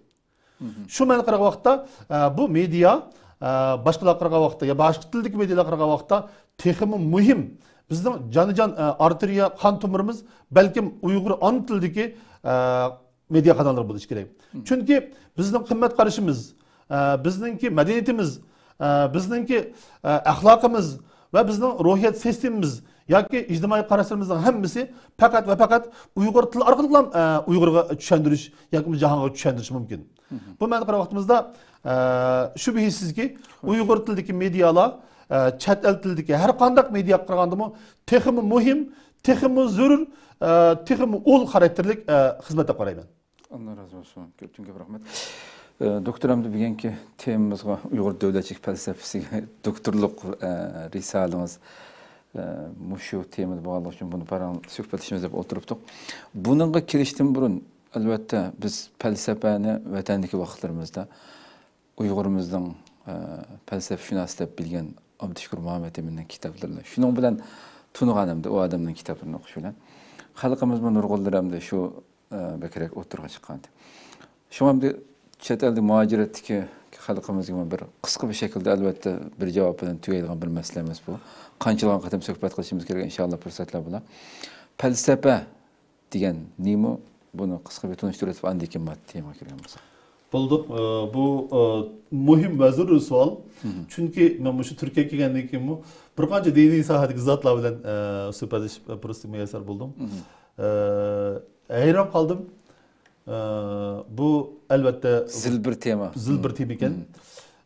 مھم. شۇ مەنىدە قارىغان ۋاقىتتا، ئە، بۇ مېدىيا، ئە، باشقىلارغا قارىغان ۋاقىتتا يا باشقا تىلدىكى مېدىيالارغا قارىغان ۋاقىتتا تېخىمۇ مۇھىم. بىزنىڭ جانىجان، ئە، ئارتېرىيە قان تومۇرىمىز بەلكىم ئۇيغۇر ئانا تىلىدىكى، ئە، مېدىيا قاناللىرى بولۇشى كېرەك. مم. چۈنكى بىزنىڭ قىممەت قارىشىمىز، ئە، بىزنىڭكى مەدەنىيىتىمىز، ئە، بىزنىڭكى، ئە، ئەخلاقىمىز ۋە بىزنىڭ روھىيەت سىستېمىمىز ياكى ئىجتىمائىي قاراشلىرىمىزنىڭ ھەممىسى پەقەت ۋە پەقەت ئۇيغۇر تىلى ئارقىلىقلا، ئە، ئۇيغۇرغا چۈشەندۈرۈش ياكى جاھانغا چۈشەندۈرۈش مۇمكىن. مم. بۇ مەنىدە قارىغان ۋاقتىمىزدا، ئە، شۈبھىسىزكى، ئۇيغۇر تىلىدىكى مېدىيالار، ئە، چەت ئەل تىلىدىكى ھەر قانداق مېدىياغا قارىغاندىمۇ تېخىمۇ مۇھىم، تېخىمۇ زۆرۈر، ئە، تېخىمۇ ئۇل خاراكتېرلىك، ئە، خىزمەت دەپ قارايمەن. ئاللا رازى بولسۇن. كۆپتىن كۆپ رەھمەت. ئە، دوكتور، ئەمدى بۈگۈنكى تېمىمىزغا، ئۇيغۇر دۆلەتچىلىك پەلسەپىسىگە دوكتورلۇق، ئە، رىسالىڭىز، ئە، مۇشۇ تېمىدا بولغانلىقى ئۈچۈن بۇنى پاراڭ سۆھبەتلىشىمىز دەپ ئولتۇرۇپتۇق. بۇنىڭغا كىرىشتىن بۇرۇن، ئەلۋەتتە، بىز پەلسەپەنى ۋەتەندىكى ۋاقىتلىرىمىزدا ئۇيغۇرىمىزنىڭ، ئە، پەلسەپىشۇناسى دەپ بىلگەن ئابدۇشۈكۈر مۇھەممەتئىمىننىڭ كىتابلىرىنى، شۇنىڭ بىلەن تونۇغان ئەمدى ئۇ ئادەمنىڭ كىتابلىرىنى ئوقۇش بىلەن خەلقىمىزمۇ نۇرغۇنلىرى ئەمدى شۇ، ئە، بەكرەك ئوتتۇرىغا چىققانىدى. شۇڭا ئەمدى چەت ئەلدە مۇھاجىرەتتىكى خەلقىمىزگىمۇ بىر قىسقا بىر شەكىلدە، ئەلۋەتتە، بىر جاۋاب بىلەن تۈگەيدىغان بىر مەسىلە ئەمەس بۇ. قانچىلىغان قېتىم سۆھبەت قىلىشىمىز كېرەك، ئىنشاللا پۇرسەتلەر بولا. پەلسەپە دېگەن نېمە؟ بۇنى قىسقا بىر تونۇشتۇرۇۋېتىپ، ئاندىن كېيىن ماددىي تېمىغا كىرگەن بولساق. بولدۇق. ئى، بۇ، ئى، مۇھىم ۋە زۆرۈر سوئال. چۈنكى مەن مۇشۇ تۈركىيەگە كەلگەندىن كېيىنمۇ بىر قانچە دىنىي ساھەدىكى زاتلار بىلەن، ئى، سۆھبەتلىشىپ، ئى، پۇرسەتكە مۇيەسسەر بولدۇم. ئى، ھەيران قالدىم. ئى، بۇ، ئەلۋەتتە، زىل بىر تېما. زىل بىر تېما ئىكەن.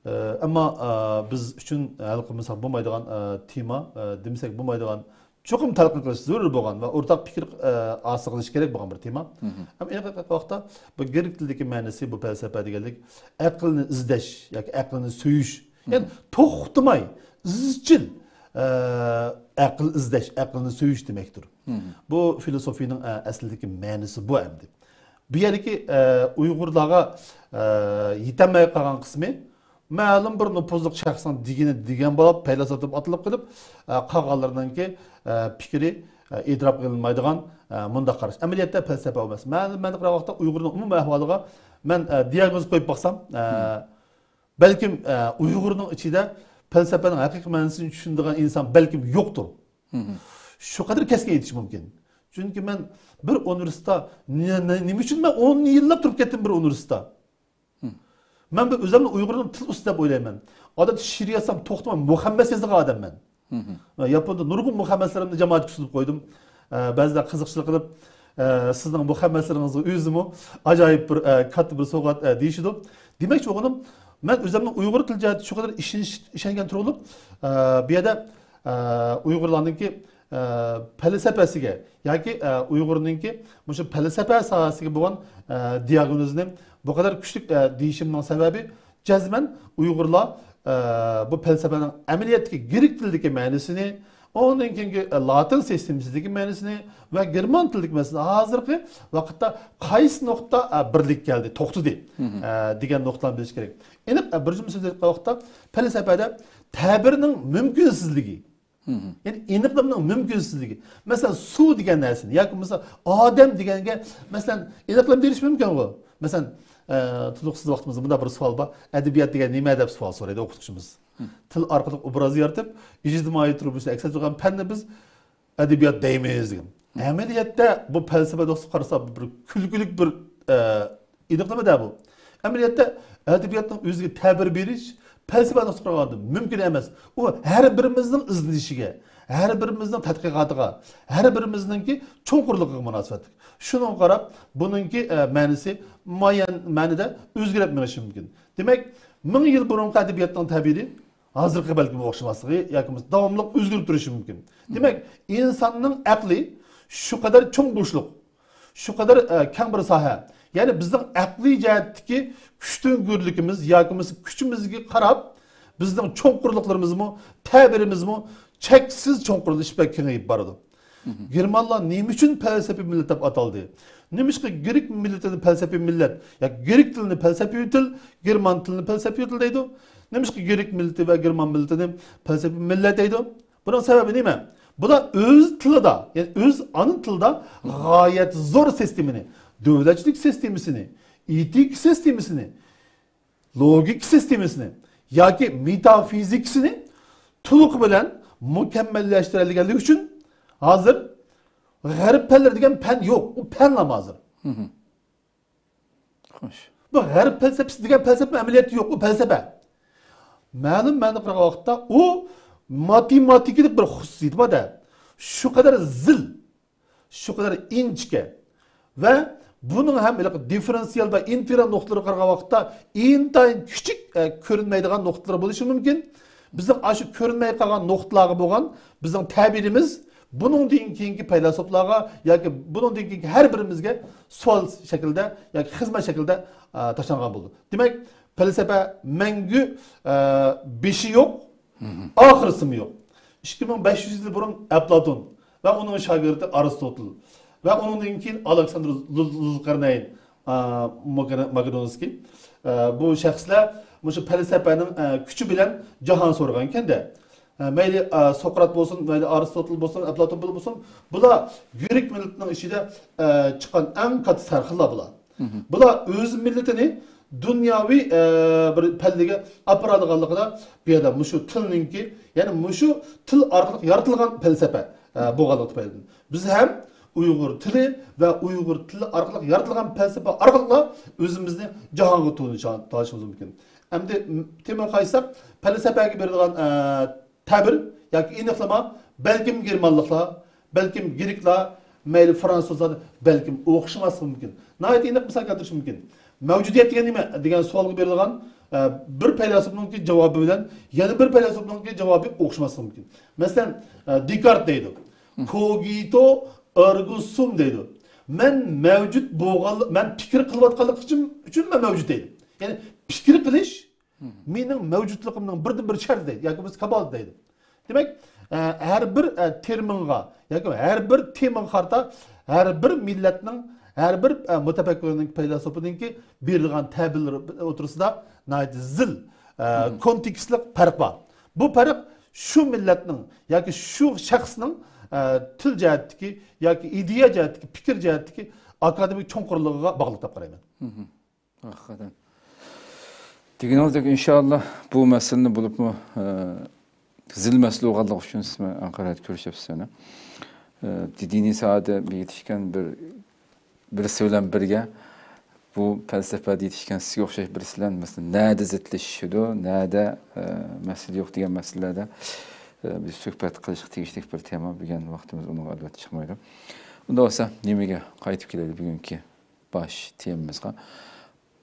ئى، ئەمما، ئى، بىز ئۈچۈن ھەل قىلمىساق بولمايدىغان، ئى، تېما، ئى، دېمىسەك بولمايدىغان، چوقۇم تەلقىن قىلىش زۆرۈر بولغان ۋە ئورتاق پىكىر، ئە، ھاسىل قىلىش كېرەك بولغان بىر تېما. ئەمما ئېنىق ۋاقىتتا بۇ گرېك تىلىدىكى مەنىسى، بۇ پەلسەپە دېگەنلىك ئەقىلنى ئىزدەش ياكى ئەقىلنى سۆيۈش. يەنى توختىماي، ئىزچىل، ئە، ئەقىل ئىزدەش، ئەقىلنى سۆيۈش دېمەكتۇر. بۇ فىلسوفىينىڭ، ئە، ئەسلىدىكى مەنىسى بۇ ئەمدى. بۇ يەردىكى، ئە، ئۇيغۇرلارغا، ئە، يېتەلمەي قالغان قىسمى، مەلۇم بىر نوپۇزلۇق شەخسنىڭ دېگىنى دېگەن بولۇپ، پەيلاسوپ دەپ ئاتىلىپ قېلىپ، ئە، قالغانلىرىنىڭكى، ئە، پىكرى، ئە، ئېتىراپ قىلىنمايدىغان، ئە، مۇنداق قاراش. ئەمەلىيەتتە پەلسەپە ئەمەس. مەن، مەن قارىغان ۋاقىتتا ئۇيغۇرنىڭ ئومۇمىي ئەھۋالىغا مەن، ئە، دىياگنوز قويۇپ باقسام، ئە، بەلكىم، ئە، ئۇيغۇرنىڭ ئىچىدە پەلسەپىنىڭ ھەقىقىي مەنىسىنى چۈشىنىدىغان ئىنسان بەلكىم يوقتۇر. شۇ قەدەر كەسكىن ئېيتىش مۇمكىن. چۈنكى مەن بىر ئۇنىۋېرسىتېتتا، نە-، نە-، نېمە ئۈچۈن مەن ئون يىللاپ تۇرۇپ كەتتىم بىر ئۇنىۋېرسىتېتتا؟ مەن بىر ئۆزۈمنى ئۇيغۇرنىڭ تىل ئۇستىسى دەپ ئويلايمەن. ئادەتتە شېئىر يازسام توختىماي مۇخەممەس يازىدىغان ئادەممەن. ياپوندا نۇرغۇن مۇخەممەسلىرىمنى جامائەتكە سۇنۇپ قويدۇم. ئە، بەزىلەر قىزىقچىلىق قىلىپ، ئە، سىزنىڭ مۇخەممەسلىرىڭىزغا ئۆزىمۇ ئاجايىپ بىر، ئە، كاتتا بىر سوۋغات، ئە، دېيىشىدۇ. دېمەكچى بولغىنىم، مەن ئۆزۈمنىڭ ئۇيغۇر تىل جەھەتتە شۇ قەدەر ئىشىنىش، ئىشەنگەن تۇرۇقلۇق، ئە، بۇ يەردە، ئە، ئۇيغۇرلارنىڭكى، ئە، پەلسەپىسىگە ياكى، ئە، ئۇيغۇرنىڭكى مۇشۇ پەلسەپە ساھەسىگە بولغان، ئە، دىياگنوزنى بۇ قەدەر كۈچلۈك، ئە، دېيىشىمنىڭ سەۋەبى، جەزمەن ئۇيغۇرلار، ئە، بۇ پەلسەپىنىڭ ئەمەلىيەتتىكى گرېك تىلىدىكى مەنىسىنى، ئۇنىڭدىن كېيىنكى، ئە، لاتىن سىستېمىسىدىكى مەنىسىنى ۋە گېرمان تىلىدىكى مەنىسىنى ھازىرقى ۋاقىتتا قايسى نۇقتا، ئە، بىرلىككە كەلدى، توختىدى، ئە، دېگەن نۇقتىلارنى بىلىش كېرەك. ئېنىق، ئە، بىر جۈملە سۆزلەپ ئېيتقان ۋاقىتتا پەلسەپىدە تەبىرنىڭ مۇمكىنسىزلىكى، يەنى ئېنىقلىمىنىڭ مۇمكىنسىزلىكى. مەسىلەن، سۇ دېگەن نەرسىنى ياكى بولمىسا ئادەم دېگەنگە، مەسىلەن، ئېنىقلىما بېرىش مۇمكىنغۇ؟ مەسىلەن، ئە، تولۇقسىز ۋاقتىمىزدا مۇنداق بىر سوئال بار. ئەدەبىيات دېگەن نېمە دەپ سوئال سورايدۇ ئوقۇتقۇچىمىز. تىل ئارقىلىق ئوبراز يارىتىپ، ئىجتىمائىي تۇرمۇشنى ئەكس ئەتتۈرگەن پەننى بىز ئەدەبىيات دەيمىز دېگەن. ئەمەلىيەتتە بۇ پەلسەپە نۇقتىسىدىن قارىسا بىر كۈلكىلىك بىر، ئە، ئېنىقلىما-دە بۇ. ئەمەلىيەتتە ئەدەبىياتنىڭ ئۆزىگە تەبىر بېرىش پەلسەپە نۇقتىسىدىن قارىغاندا مۇمكىن ئەمەس. ئۇ ھەر بىرىمىزنىڭ ئىزدىنىشىگە، ھەر بىرىمىزنىڭ تەتقىقاتىغا، ھەر بىرىمىزنىڭكى چوڭقۇرلۇقىغا مۇناسىۋەتلىك. شۇنىڭغا قاراپ بۇنىڭكى، ئە، مەنىسى مۇئەييەن مەنىدە ئۆزگىرىپ مېڭىشى مۇمكىن. دېمەك، مىڭ يىل بۇرۇنقى ئەدەبىياتنىڭ تەبىرى ھازىرقى بەلكىم ئوخشىماسلىقى ياكى بولمىسا داۋاملىق ئۆزگىرىپ تۇرۇشى مۇمكىن. دېمەك، ئىنساننىڭ ئەقلى شۇ قەدەر چوڭ بوشلۇق، شۇ قەدەر، ئە، كەڭ بىر ساھە. يەنى بىزنىڭ ئەقلىي جەھەتتىكى كۈچتۈڭگۈرلۈكىمىز ياكى بولمىسا كۈچىمىزگە قاراپ، بىزنىڭ چوڭقۇرلۇقلىرىمىزمۇ، تەبىرىمىزمۇ چەكسىز چوڭقۇرلىشىپ ۋە كېڭىيىپ بارىدۇ. گېرمانلار نېمە ئۈچۈن پەلسەپىي مىللەت دەپ ئاتالدى؟ نېمىشقا گرېك مىللىتىنى پەلسەپىي مىللەت، يا گرېك تىلىنى پەلسەپىي تىل، گېرمان تىلىنى پەلسەپىي تىل دەيدۇ؟ نېمىشقا گرېك مىللىتى ۋە گېرمان مىللىتىنى پەلسەپىي مىللەت دەيدۇ؟ بۇنىڭ سەۋەبى نېمە؟ بۇلار ئۆز تىلىدا، يەنى ئۆز ئانا تىلىدا غايەت زور سىستېمىنى، دۆلەتچىلىك سىستېمىسىنى، ئېتىكا سىستېمىسىنى، لوگىكا سىستېمىسىنى ياكى مېتافىزىكىسىنى تولۇقى بىلەن مۇكەممەللەشتۈرەلىگەنلىكى ئۈچۈن ھازىر غەرب پەنلىرى دېگەن پەن يوق. ئۇ پەنلا ھازىر. خوش. بۇ غەرب پەلسەپىسى دېگەن پەلسەپە ئەمەلىيەتتە يوق. ئۇ پەلسەپە. مەلۇم مەنىدە قارىغان ۋاقىتتا ئۇ ماتېماتىكىلىق بىر خۇسۇسىيىتى بار-دە. شۇ قەدەر زىل، شۇ قەدەر ئىنچىكە ۋە بۇنىڭ ھەم ھېلىقى دىففېرېنسىئال ۋە ئىنتېگرال نۇقتىلىرىغا قارىغان ۋاقىتتا ئىنتايىن كىچىك، ئە، كۆرۈنمەيدىغان نۇقتىلار بولۇشى مۇمكىن. بىزنىڭ ئاشۇ كۆرۈنمەي قالغان نۇقتىلارغا بولغان بىزنىڭ تەبىرىمىز بۇنىڭدىن كېيىنكى پەيلاسوپلارغا ياكى بۇنىڭدىن كېيىنكى ھەر بىرىمىزگە سوئال شەكلىدە ياكى خىزمەت شەكلىدە، ئە، تاشلانغان بولىدۇ. دېمەك، پەلسەپە مەڭگۈ، ئە، بېشى يوق، ئاخىرسىمۇ يوق. ئىككى مىڭ بەش يۈز يىل بۇرۇن ئەپلاتون ۋە ئۇنىڭ شاگىرتى ئارستوتل ۋە ئۇنىڭدىن كېيىن ئالېكساندر زۇل-، زۇلقەرنەين، ئا، ماكر-، ماكېدونسكىي، ئا، بۇ شەخسلەر مۇشۇ پەلسەپەنىڭ، ئا، كۈچى بىلەن جاھان سورىغان ئىكەن-دە. ئا، مەيلى، ئا، سوقرات بولسۇن، مەيلى ئارستوتل بولسۇن، ئەپلاتون بولسۇن، بۇلار گرېك مىللىتىنىڭ ئىچىدە، ئا، چىققان ئەڭ كاتتا سەرخىللار بۇلار. بۇلار ئۆز مىللىتىنى دۇنياۋى، ئە، بىر پەللىگە ئاپىرالىغانلىقىدا، بۇ يەردە مۇشۇ تىلنىڭكى، يەنى مۇشۇ تىل ئارقىلىق يارىتىلغان پەلسەپە، ئە، بولغانلىقى تۈپەيلىدىن. بىز ھەم ئۇيغۇر تىلى ۋە ئۇيغۇر تىلى ئارقىلىق يارىتىلغان پەلسەپە ئارقىلىقلا ئۆزىمىزنى جاھانغا تونۇشا-، تونۇشۇمىز مۇمكىن. ئەمدى، م، تېمىغا قايتساق، پەلسەپەگە بېرىدىغان، ئە، تەبىر ياكى ئېنىقلىما، بەلكىم گېرمانلىقلار، بەلكىم گرېكلار، مەيلى فرانسۇزلار، بەلكىم ئوخشىماسلىقى مۇمكىن. ناھايىتى ئېنىق مىسال كەلتۈرۈش مۇمكىن. مەۋجۇدىيەت دېگەن نېمە؟ دېگەن سوئالغا بېرىدىغان، ئە، بىر پەيلاسوپنىڭكى جاۋابى بىلەن يەنە بىر پەيلاسوپنىڭكى جاۋابى ئوخشىماسلىقى مۇمكىن. مەسىلەن، ئە، دېكارت دەيدۇ. كوگىتو ئېرگو سۇم دەيدۇ. مەن مەۋجۇت بولغان، مەن پىكىر قىلىۋاتقانلىقىم ئۈچۈن مەن مەۋجۇت دەيدۇ. يەنى پىكىر قىلىش مېنىڭ مەۋجۇتلۇقۇمنىڭ بىردىن بىر شەرتى دەيدۇ، ياكى بولمىسا كاپالەت دەيدۇ. دېمەك، ئە، ھەر بىر، ئە، تېرمىنغا ياكى ھەر بىر تېمىغا قارىتا ھەر بىر مىللەتنىڭ، ھەر بىر، ئە، مۇتەپەككۇرنىڭ، پەيلاسوپىنىڭكى بېرىدىغان تەبىرلىرى ئوتتۇرىسىدا ناھايىتى زىل، ئە، كونتېكستلىق پەرق بار. بۇ پەرق شۇ مىللەتنىڭ ياكى شۇ شەخسنىڭ، ئە، تىل جەھەتتىكى ياكى ئىدىيە جەھەتتىكى، پىكىر جەھەتتىكى ئاكادېمىك چوڭقۇرلۇقىغا باغلىق دەپ قارايمەن. ھەقىقەتەن. دېگىنىڭىزدەك، ئىنشاللا بۇ مەسىلىنى بولۇپمۇ، ئە، زىل مەسىلە بولغانلىقى ئۈچۈن سىز بىلەن ئەنقەرەدە كۆرۈشۈپسىز يەنە. ئە، دىنىي ساھەدە بېكىتىشكەن بىر، بىرسى بىلەن بىرگە بۇ پەلسەپە دېيىشكەن سىزگە ئوخشاش بىرسى بىلەن، مەسىلەن، نەدە زىتلىشىشىدۇ، نەدە، ئە، مەسىلە يوق دېگەن مەسىلىلەردە، ئە، بىز سۆھبەت قىلىشقا تېگىشلىك بىر تېما، بۈگۈن ۋاقتىمىز ئۇنىڭغا ئەلۋەتتە چىقمايدۇ. ئۇنداق بولسا، نېمىگە قايتىپ كېلەيلى بۈگۈنكى باش تېمىمىزغا.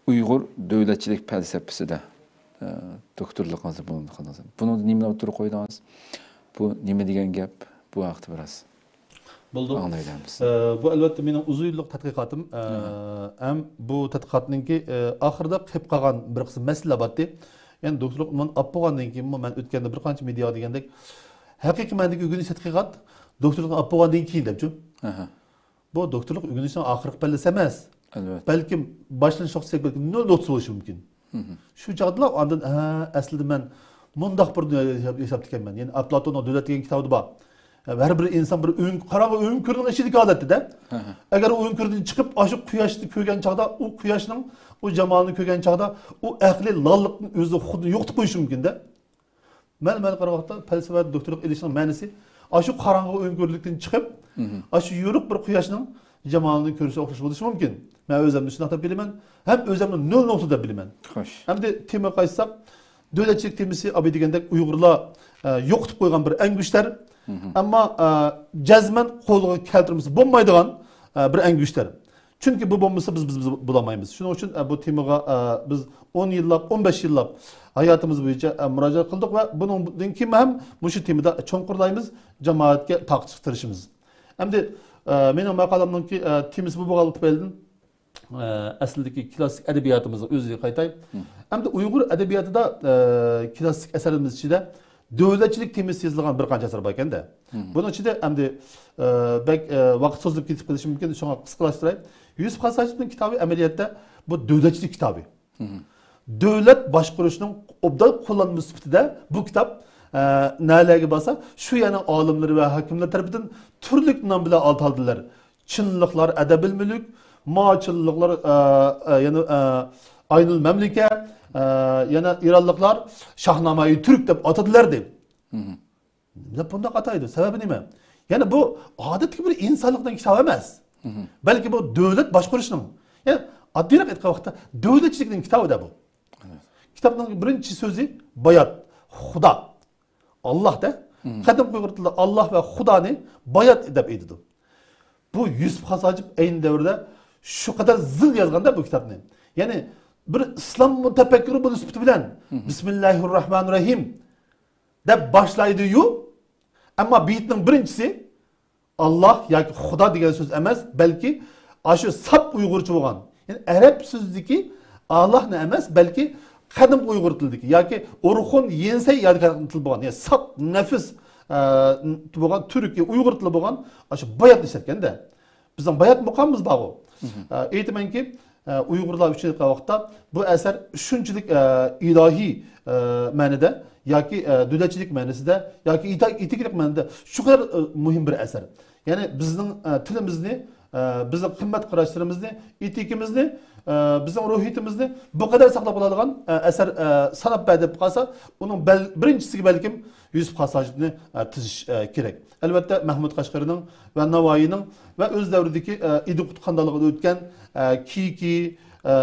ئۇيغۇر دۆلەتچىلىك پەلسەپىسىدە، ئە، دوكتورلۇقىڭىزنى بۇنىڭدا قىلدىڭىز. بۇنىڭدا نېمىلەر ئوتتۇرىغا قويدىڭىز؟ بۇ نېمە دېگەن گەپ؟ بۇ ھەقتە بىراز بولدى. ئاڭلايلى ھەممىسى. ئە، بۇ ئەلۋەتتە مېنىڭ ئۇزۇن يىللىق تەتقىقاتىم. ئە، ھەم بۇ تەتقىقاتنىڭكى، ئە، ئاخىرىدا قېلىپ قالغان بىر قىسىم مەسىلىلەر بارتتى. يەنى دوكتورلۇق ئۇنۋانىنى ئاپ بولغاندىن كېيىنمۇ مەن ئۆتكەندە بىر قانچە مېدىياغا دېگەندەك، ھەقىقىي مەنىدىكى ئۆگىنىش تەتقىقات دوكتورلۇقنى ئاپ بولغاندىن كېيىن دەپچۇ. بۇ دوكتورلۇق ئۆگىنىشنىڭ ئاخىرقى پەللىسى ئەمەس. ئەلۋەتتە. بەلكىم باشلىنىش نۇقتىسى، بەلكىم نۆل نۇقتىسى بولۇشى مۇمكىن. شۇ چاغدىلا ئاندىن، ھە، ئەسلىدە مەن مۇنداق بىر دۇنيادا ياشاپ، ياشاپتىكەنمەن. يەنى ئەپلاتوننىڭ دۆلەت دېگەن كىتابىدا بار. ھەر بىر ئىنسان بىر ئۆڭ-، قاراڭغۇ ئۆڭكۈرنىڭ ئىچىدىكى ھالەتتە-دە. ئەگەر ئۆڭكۈردىن چىقىپ، ئاشۇ قۇياشنى كۆرگەن چاغدا، ئۇ قۇياشنىڭ، ئۇ جامالىنى كۆرگەن چاغدا، ئۇ ئەقلى لاللىقتىن ئۆزىنى خۇددى يوقىتىپ قويۇشى مۇمكىن-دە. مەن، مەن قارىغان ۋاقىتتا پەلسەپە دوكتورلۇق ئېلىشنىڭ مەنىسى ئاشۇ قاراڭغۇ ئۆڭكۈرلۈكتىن چىقىپ، ئاشۇ يورۇق بىر قۇياشنىڭ جامالىنى كۆرۈشكە ئوخشاش بولۇشى مۇمكىن. مەن ئۆزۈمنى شۇنداق دەپ بىلىمەن. ھەم ئۆزۈمنى نۆل نۇقتا دەپ بىلىمەن. خوش. ئەمدى تېمىغا قايتساق، دۆلەتچىلىك تېمىسى ئابىي دېگەندەك ئۇيغۇرلار، ئە، يوقىتىپ قويغان بىر ئەڭگۈشتەر. ئەمما، ئە، جەزمەن قولغا كەلتۈرمىسە بولمايدىغان، ئە، بىر ئەڭگۈشتەر. چۈنكى بۇ بولمىسا بىز، بىز، بىز بولالمايمىز. شۇنىڭ ئۈچۈن، ئە، بۇ تېمىغا، ئە، بىز ئون يىللاپ، ئون بەش يىللاپ ھاياتىمىز بويىچە، ئە، مۇراجىئەت قىلدۇق ۋە بۇنىڭدىن كېيىن ھەم مۇشۇ تېمىدا چوڭقۇرلايمىز، جامائەتكە تارقىتىشقا تىرىشىمىز. ئەمدى، ئە، مېنىڭ ماقالەمنىڭكى، ئە، تېمىسى بۇ بولغانلىقى تۈپەيلىدىن، ئە، ئەسلىدىكى كلاسسىك ئەدەبىياتىمىزنىڭ ئۆزىگە قايتاي. ئەمدى ئۇيغۇر ئەدەبىياتىدا، ئە، كلاسسىك ئەسەرلىرىمىز ئىچىدە دۆلەتچىلىك تېمىسى يېزىلغان بىر قانچە ئەسەر بار ئىكەن-دە. بۇنىڭ ئىچىدە ئەمدى، ئە، بەك، ئە، ۋاقىت سوزۇلۇپ كېتىپ قېلىشى مۇمكىن، شۇڭا قىسقىلاشتۇراي. يۈسۈپ خاس ھاجىپنىڭ كىتابى ئەمەلىيەتتە بۇ دۆلەتچىلىك كىتابى. دۆلەت باشقۇرۇشنىڭ ئوبدان قوللانما سۈپىتىدە بۇ كىتاب، ئە، نەلەرگە بارسا، شۇ يەرنىڭ ئالىملىرى ۋە ھاكىملىرى تەرىپىدىن تۈرلۈك نام بىلەن ئاتالدىلەر. چىنلىقلار ئەدەبىل مۈلۈك، ماچىنلىقلار، ئە، ئە، يەنە، ئە، ئاينۇل مەملىكە، ئە، يەنە ئىرانلىقلار شاھنامەي تۈرك دەپ ئاتىدىلەر دەيدۇ. نېمە دەپ بۇنداق ئاتايدۇ؟ سەۋەبى نېمە؟ يەنى بۇ ئادەتتىكى بىر ئىنسانلىقنىڭ كىتابى ئەمەس. بەلكى بۇ دۆلەت باشقۇرۇشنىڭ، يەنى ئاددىيراق ئېيتقان ۋاقىتتا دۆلەتچىلىكنىڭ كىتابى-دە بۇ. كىتابنىڭ بىرىنچى سۆزى بايات، خۇدا، ئاللاھ-دە. قەدىم ئۇيغۇر تىلىدا ئاللاھ ۋە خۇدانى بايات دەپ ئېيتىدۇ. بۇ يۈسۈپ خاس ھاجىپ ئەينى دەۋردە شۇ قەدەر زىل يازغاندا بۇ كىتابنى. يەنى بىر ئىسلام مۇتەپەككۇرى بولۇش سۈپىتى بىلەن، بىسمىللاھىررەھمانىررەھىم دەپ باشلايدۇ-يۇ. ئەمما بېيىتنىڭ بىرىنچىسى ئاللاھ ياكى خۇدا دېگەن سۆز ئەمەس، بەلكى ئاشۇ ساپ ئۇيغۇرچە بولغان، يەنى ئەرەب سۆزىدىكى ئاللاھنى ئەمەس، بەلكى قەدىمكى ئۇيغۇر تىلىدىكى ياكى ئورخۇن يىنسەي يادىكارلىق تىلى بولغان، يەنى ساپ نەپىس، ئە، بولغان تۈركىي ئۇيغۇر تىلى بولغان ئاشۇ باياتنى ئىشلەتكەن-دە. بىزنىڭ بايات مۇقامىمىز بارغۇ. ئە، ئېيتىمەنكى، ئە، ئۇيغۇرلار ئۈچۈن ئېيتقان ۋاقىتتا بۇ ئەسەر شۇنچىلىك، ئە، ئىلاھىي، ئە، مەنىدە ياكى، ئە، دۆلەتچىلىك مەنىسىدە ياكى ئېتىكىلىق مەنىدە شۇ قەدەر، ئە، مۇھىم بىر ئەسەر. يەنى بىزنىڭ، ئە، تىلىمىزنى، ئە، بىزنىڭ قىممەت قاراشلىرىمىزنى، ئېتىكىمىزنى، ئە، بىزنىڭ روھىيىتىمىزنى بۇ قەدەر ساقلاپ قالىدىغان، ئە، ئەسەر، ئە، ساناپ بەر دەپ قالسا، ئۇنىڭ بەل-، بىرىنچىسىگە بەلكىم يۈسۈپ خاس ھاجىپنى، ئە، تىزىش، ئە، كېرەك. ئەلۋەتتە، مەھمۇد قەشقىرىنىڭ ۋە ناۋايىنىڭ ۋە ئۆز دەۋرىدىكى، ئە، ئىدىقۇت خانلىقىدا ئۆتكەن، ئە، كىكى، ئە،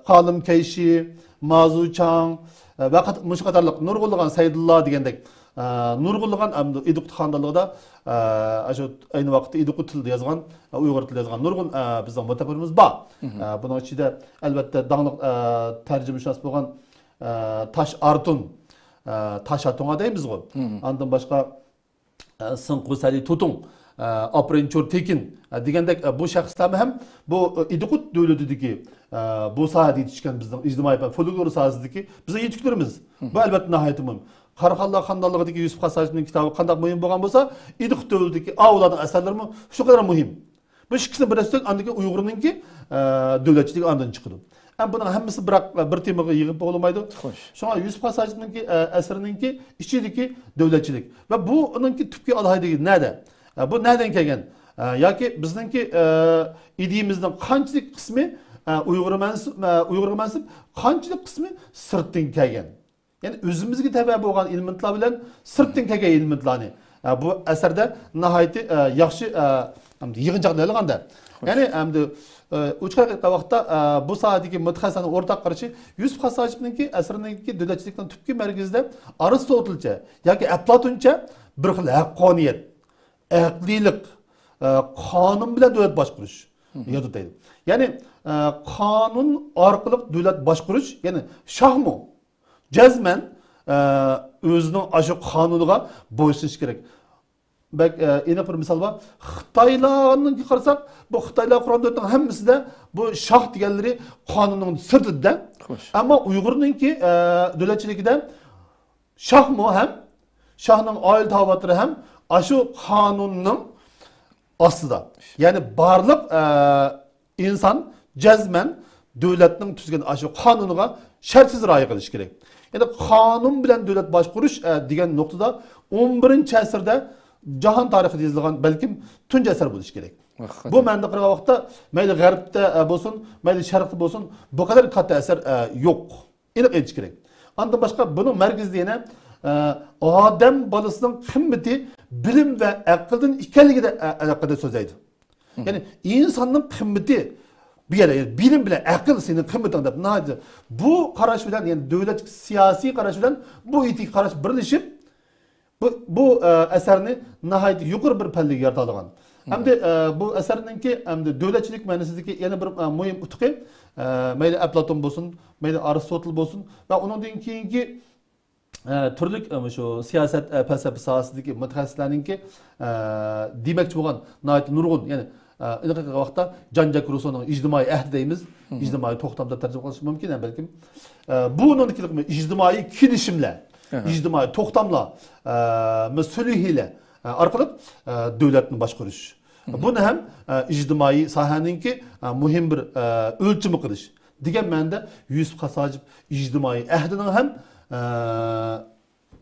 قالىم كەيشى، مازۇچاڭ، ئە، ۋە قات-، مۇشۇ قاتارلىق نۇرغۇنلىغان سەيدۇللا دېگەندەك، ئە، نۇرغۇنلىغان ئەمدى ئىدىقۇت خانلىقىدا، ئە، شۇ ئەينى ۋاقىتتا ئىدىقۇت تىلىدا يازغان، ئە، ئۇيغۇر تىلىدا يازغان نۇرغۇن، ئە، بىزنىڭ مۇتەپەككۇرىمىز بار. ئە، بۇنىڭ ئىچىدە ئەلۋەتتە داڭلىق، ئە، تەرجىمىشۇناس بولغان، ئە، تاش ئارتۇن، ئە، تاش ئارتۇنغا دەيمىزغۇ. ئاندىن باشقا، ئە، سىڭقۇ سەلى تۇتۇڭ، ئە، ئاپرىن چور تېكىن، ئە، دېگەندەك، ئە، بۇ شەخسلەرمۇ ھەم بۇ، ئە، ئىدىقۇت دۆلىتىدىكى، ئە، بۇ ساھەدە يېتىشكەن بىزنىڭ ئىجتىمائىي پەن فولكلور ساھەسىدىكى بىزنىڭ يېتىكلىرىمىز. بۇ ئەلۋەتتە ناھايىتى مۇھىم. قاراخانلار خانلىقىدىكى يۈسۈپ خاس ھاجىپنىڭ كىتابى قانداق مۇھىم بولغان بولسا، ئىدىقۇت دۆلىتىدىكى ئاۋۇلارنىڭ ئەسەرلىرىمۇ شۇ قەدەر مۇھىم. بۇ ئىككىسىنى بىرلەشتۈرسەك، ئاندىن كېيىن ئۇيغۇرنىڭكى، ئە، دۆلەتچىلىكى ئاندىن چىقىدۇ. ئەمما بۇنىڭ ھەممىسى بىراق، ئە، بىر تېمىغا يىغىپ بولمايدۇ. خوش. شۇڭا يۈسۈپ خاس ھاجىپنىڭكى، ئە، ئەسىرىنىڭكى ئىچىدىكى دۆلەتچىلىك ۋە بۇ ئۇنىڭكى تۈپكى ئالاھىدىلىكى نەدە؟ ئە، بۇ نەدىن كەلگەن؟ ئە، ياكى بىزنىڭكى، ئە، ئىدىيىمىزنىڭ قانچىلىك قىسمى، ئە، ئۇيغۇر مەنسۇپ، ئە، ئۇيغۇرغا مەنسۇپ، قانچىلىك قىسمى سىرتتىن كەلگەن؟ يەنى ئۆزىمىزگە تەۋە بولغان ئېلېمېنتلار بىلەن سىرتتىن كەلگەن ئېلېمېنتلارنى، ئە، بۇ ئەسەردە ناھايىتى، ئە، ياخشى، ئە، يىغىنچاقلىۋالغان-دە. يەنى ئەمدى، ئە، ئوچۇق ھەقىقەتتە ۋاقىتتا، ئە، بۇ ساھەدىكى مۇتەخەسسىسلەرنىڭ ئورتاق قارىشى يۈسۈپ خاس ھاجىپنىڭكى ئەسىرىنىڭكى دۆلەتچىلىكنىڭ تۈپكى مەركىزىدە ئارىستوتېلچە ياكى ئەپلاتونچە بىر خىل ھەققانىيەت، ئەقلىيلىق، ئە، قانۇن بىلەن دۆلەت باشقۇرۇش ياتىدۇ دەيدۇ. يەنى، ئە، قانۇن ئارقىلىق دۆلەت باشقۇرۇش، يەنى شاھمۇ جەزمەن، ئە، ئۆزىنىڭ ئاشۇ قانۇنىغا بويسۇنۇش كېرەك. بەك، ئە، ئېنىق بىر مىسال بار. خىتايلارنىڭكى قارىساق، بۇ خىتايلار قۇرغان دۆلەتنىڭ ھەممىسىدە بۇ شاھ دېگەنلىرى قانۇننىڭ سىرتىدا. خوش. ئەمما ئۇيغۇرنىڭكى، ئە، دۆلەتچىلىكىدە شاھمۇ ھەم، شاھنىڭ ئائىلە تاۋابىئاتلىرى ھەم ئاشۇ قانۇننىڭ ئاستىدا. يەنى بارلىق، ئە، ئىنسان جەزمەن دۆلەتنىڭ تۈزگەن ئاشۇ قانۇنىغا شەرتسىز رىئايە قىلىشى كېرەك. يەنى قانۇن بىلەن دۆلەت باشقۇرۇش، ئە، دېگەن نۇقتىدا ئون بىرىنچى ئەسىردە جاھان تارىخىدا يېزىلغان بەلكىم تۇنجى ئەسەر بولۇشى كېرەك. ۋاقىت. بۇ مەنىدە قارىغان ۋاقىتتا مەيلى غەربتە، ئە، بولسۇن، مەيلى شەرقتە بولسۇن، بۇ قەدەر كاتتا ئەسەر، ئە، يوق. ئېنىق ئېيتىش كېرەك. ئاندىن باشقا بۇنىڭ مەركىزىدە يەنە، ئە، ئادەم بالىسىنىڭ قىممىتى بىلىم ۋە ئەقىلدىن ئىكەنلىكىدە، ئە، ھەققىدە سۆزلەيدۇ. يەنى ئىنساننىڭ قىممىتى بۇ يەردە، يەنى بىلىم بىلەن ئەقىل سېنىڭ قىممىتىڭ دەپ ناھايىتى بۇ قاراش بىلەن، يەنى دۆلەت سىياسىي قاراش بىلەن بۇ ئېتىكە قاراش بىرلىشىپ، بۇ، بۇ، ئە، ئەسەرنى ناھايىتى يۇقىرى بىر پەللىگە يارىتالىغان. ھەمدە، ئە، بۇ ئەسەرنىڭكى، ھەمدە دۆلەتچىلىك مەنىسىدىكى يەنە بىر، ئە، مۇھىم ئۇتۇقى، ئە، مەيلى ئەپلاتون بولسۇن، مەيلى ئارستوتل بولسۇن ۋە ئۇنىڭدىن كېيىنكى، ئە، تۈرلۈك، ئە، شۇ سىياسەت، ئە، پەلسەپە ساھەسىدىكى مۇتەخەسسىسلەرنىڭكى، ئە، دېمەكچى بولغان ناھايىتى نۇرغۇن، يەنى، ئە، ئېنىق ۋاقىتتا جان جاك روسونىڭ ئىجتىمائىي ئەھدى دەيمىز، ئىجتىمائىي توختام دەپ تەرجىمە قىلىش مۇمكىن، ھەم بەلكىم، ئە، بۇ نۇقتىلىق ئىجتىمائىي كېلىشىملەر، ئىجتىمائىي توختاملار، ئە، سۈلھىلەر، ئە، ئارقىلىق، ئە، دۆلەتنى باشقۇرۇش. بۇنى ھەم، ئە، ئىجتىمائىي ساھەنىڭكى، ئە، مۇھىم بىر، ئە، ئۆلچىمى قىلىش دېگەن مەنىدە يۈسۈپ خاس ھاجىپ ئىجتىمائىي ئەھدىنىڭ ھەم، ئە،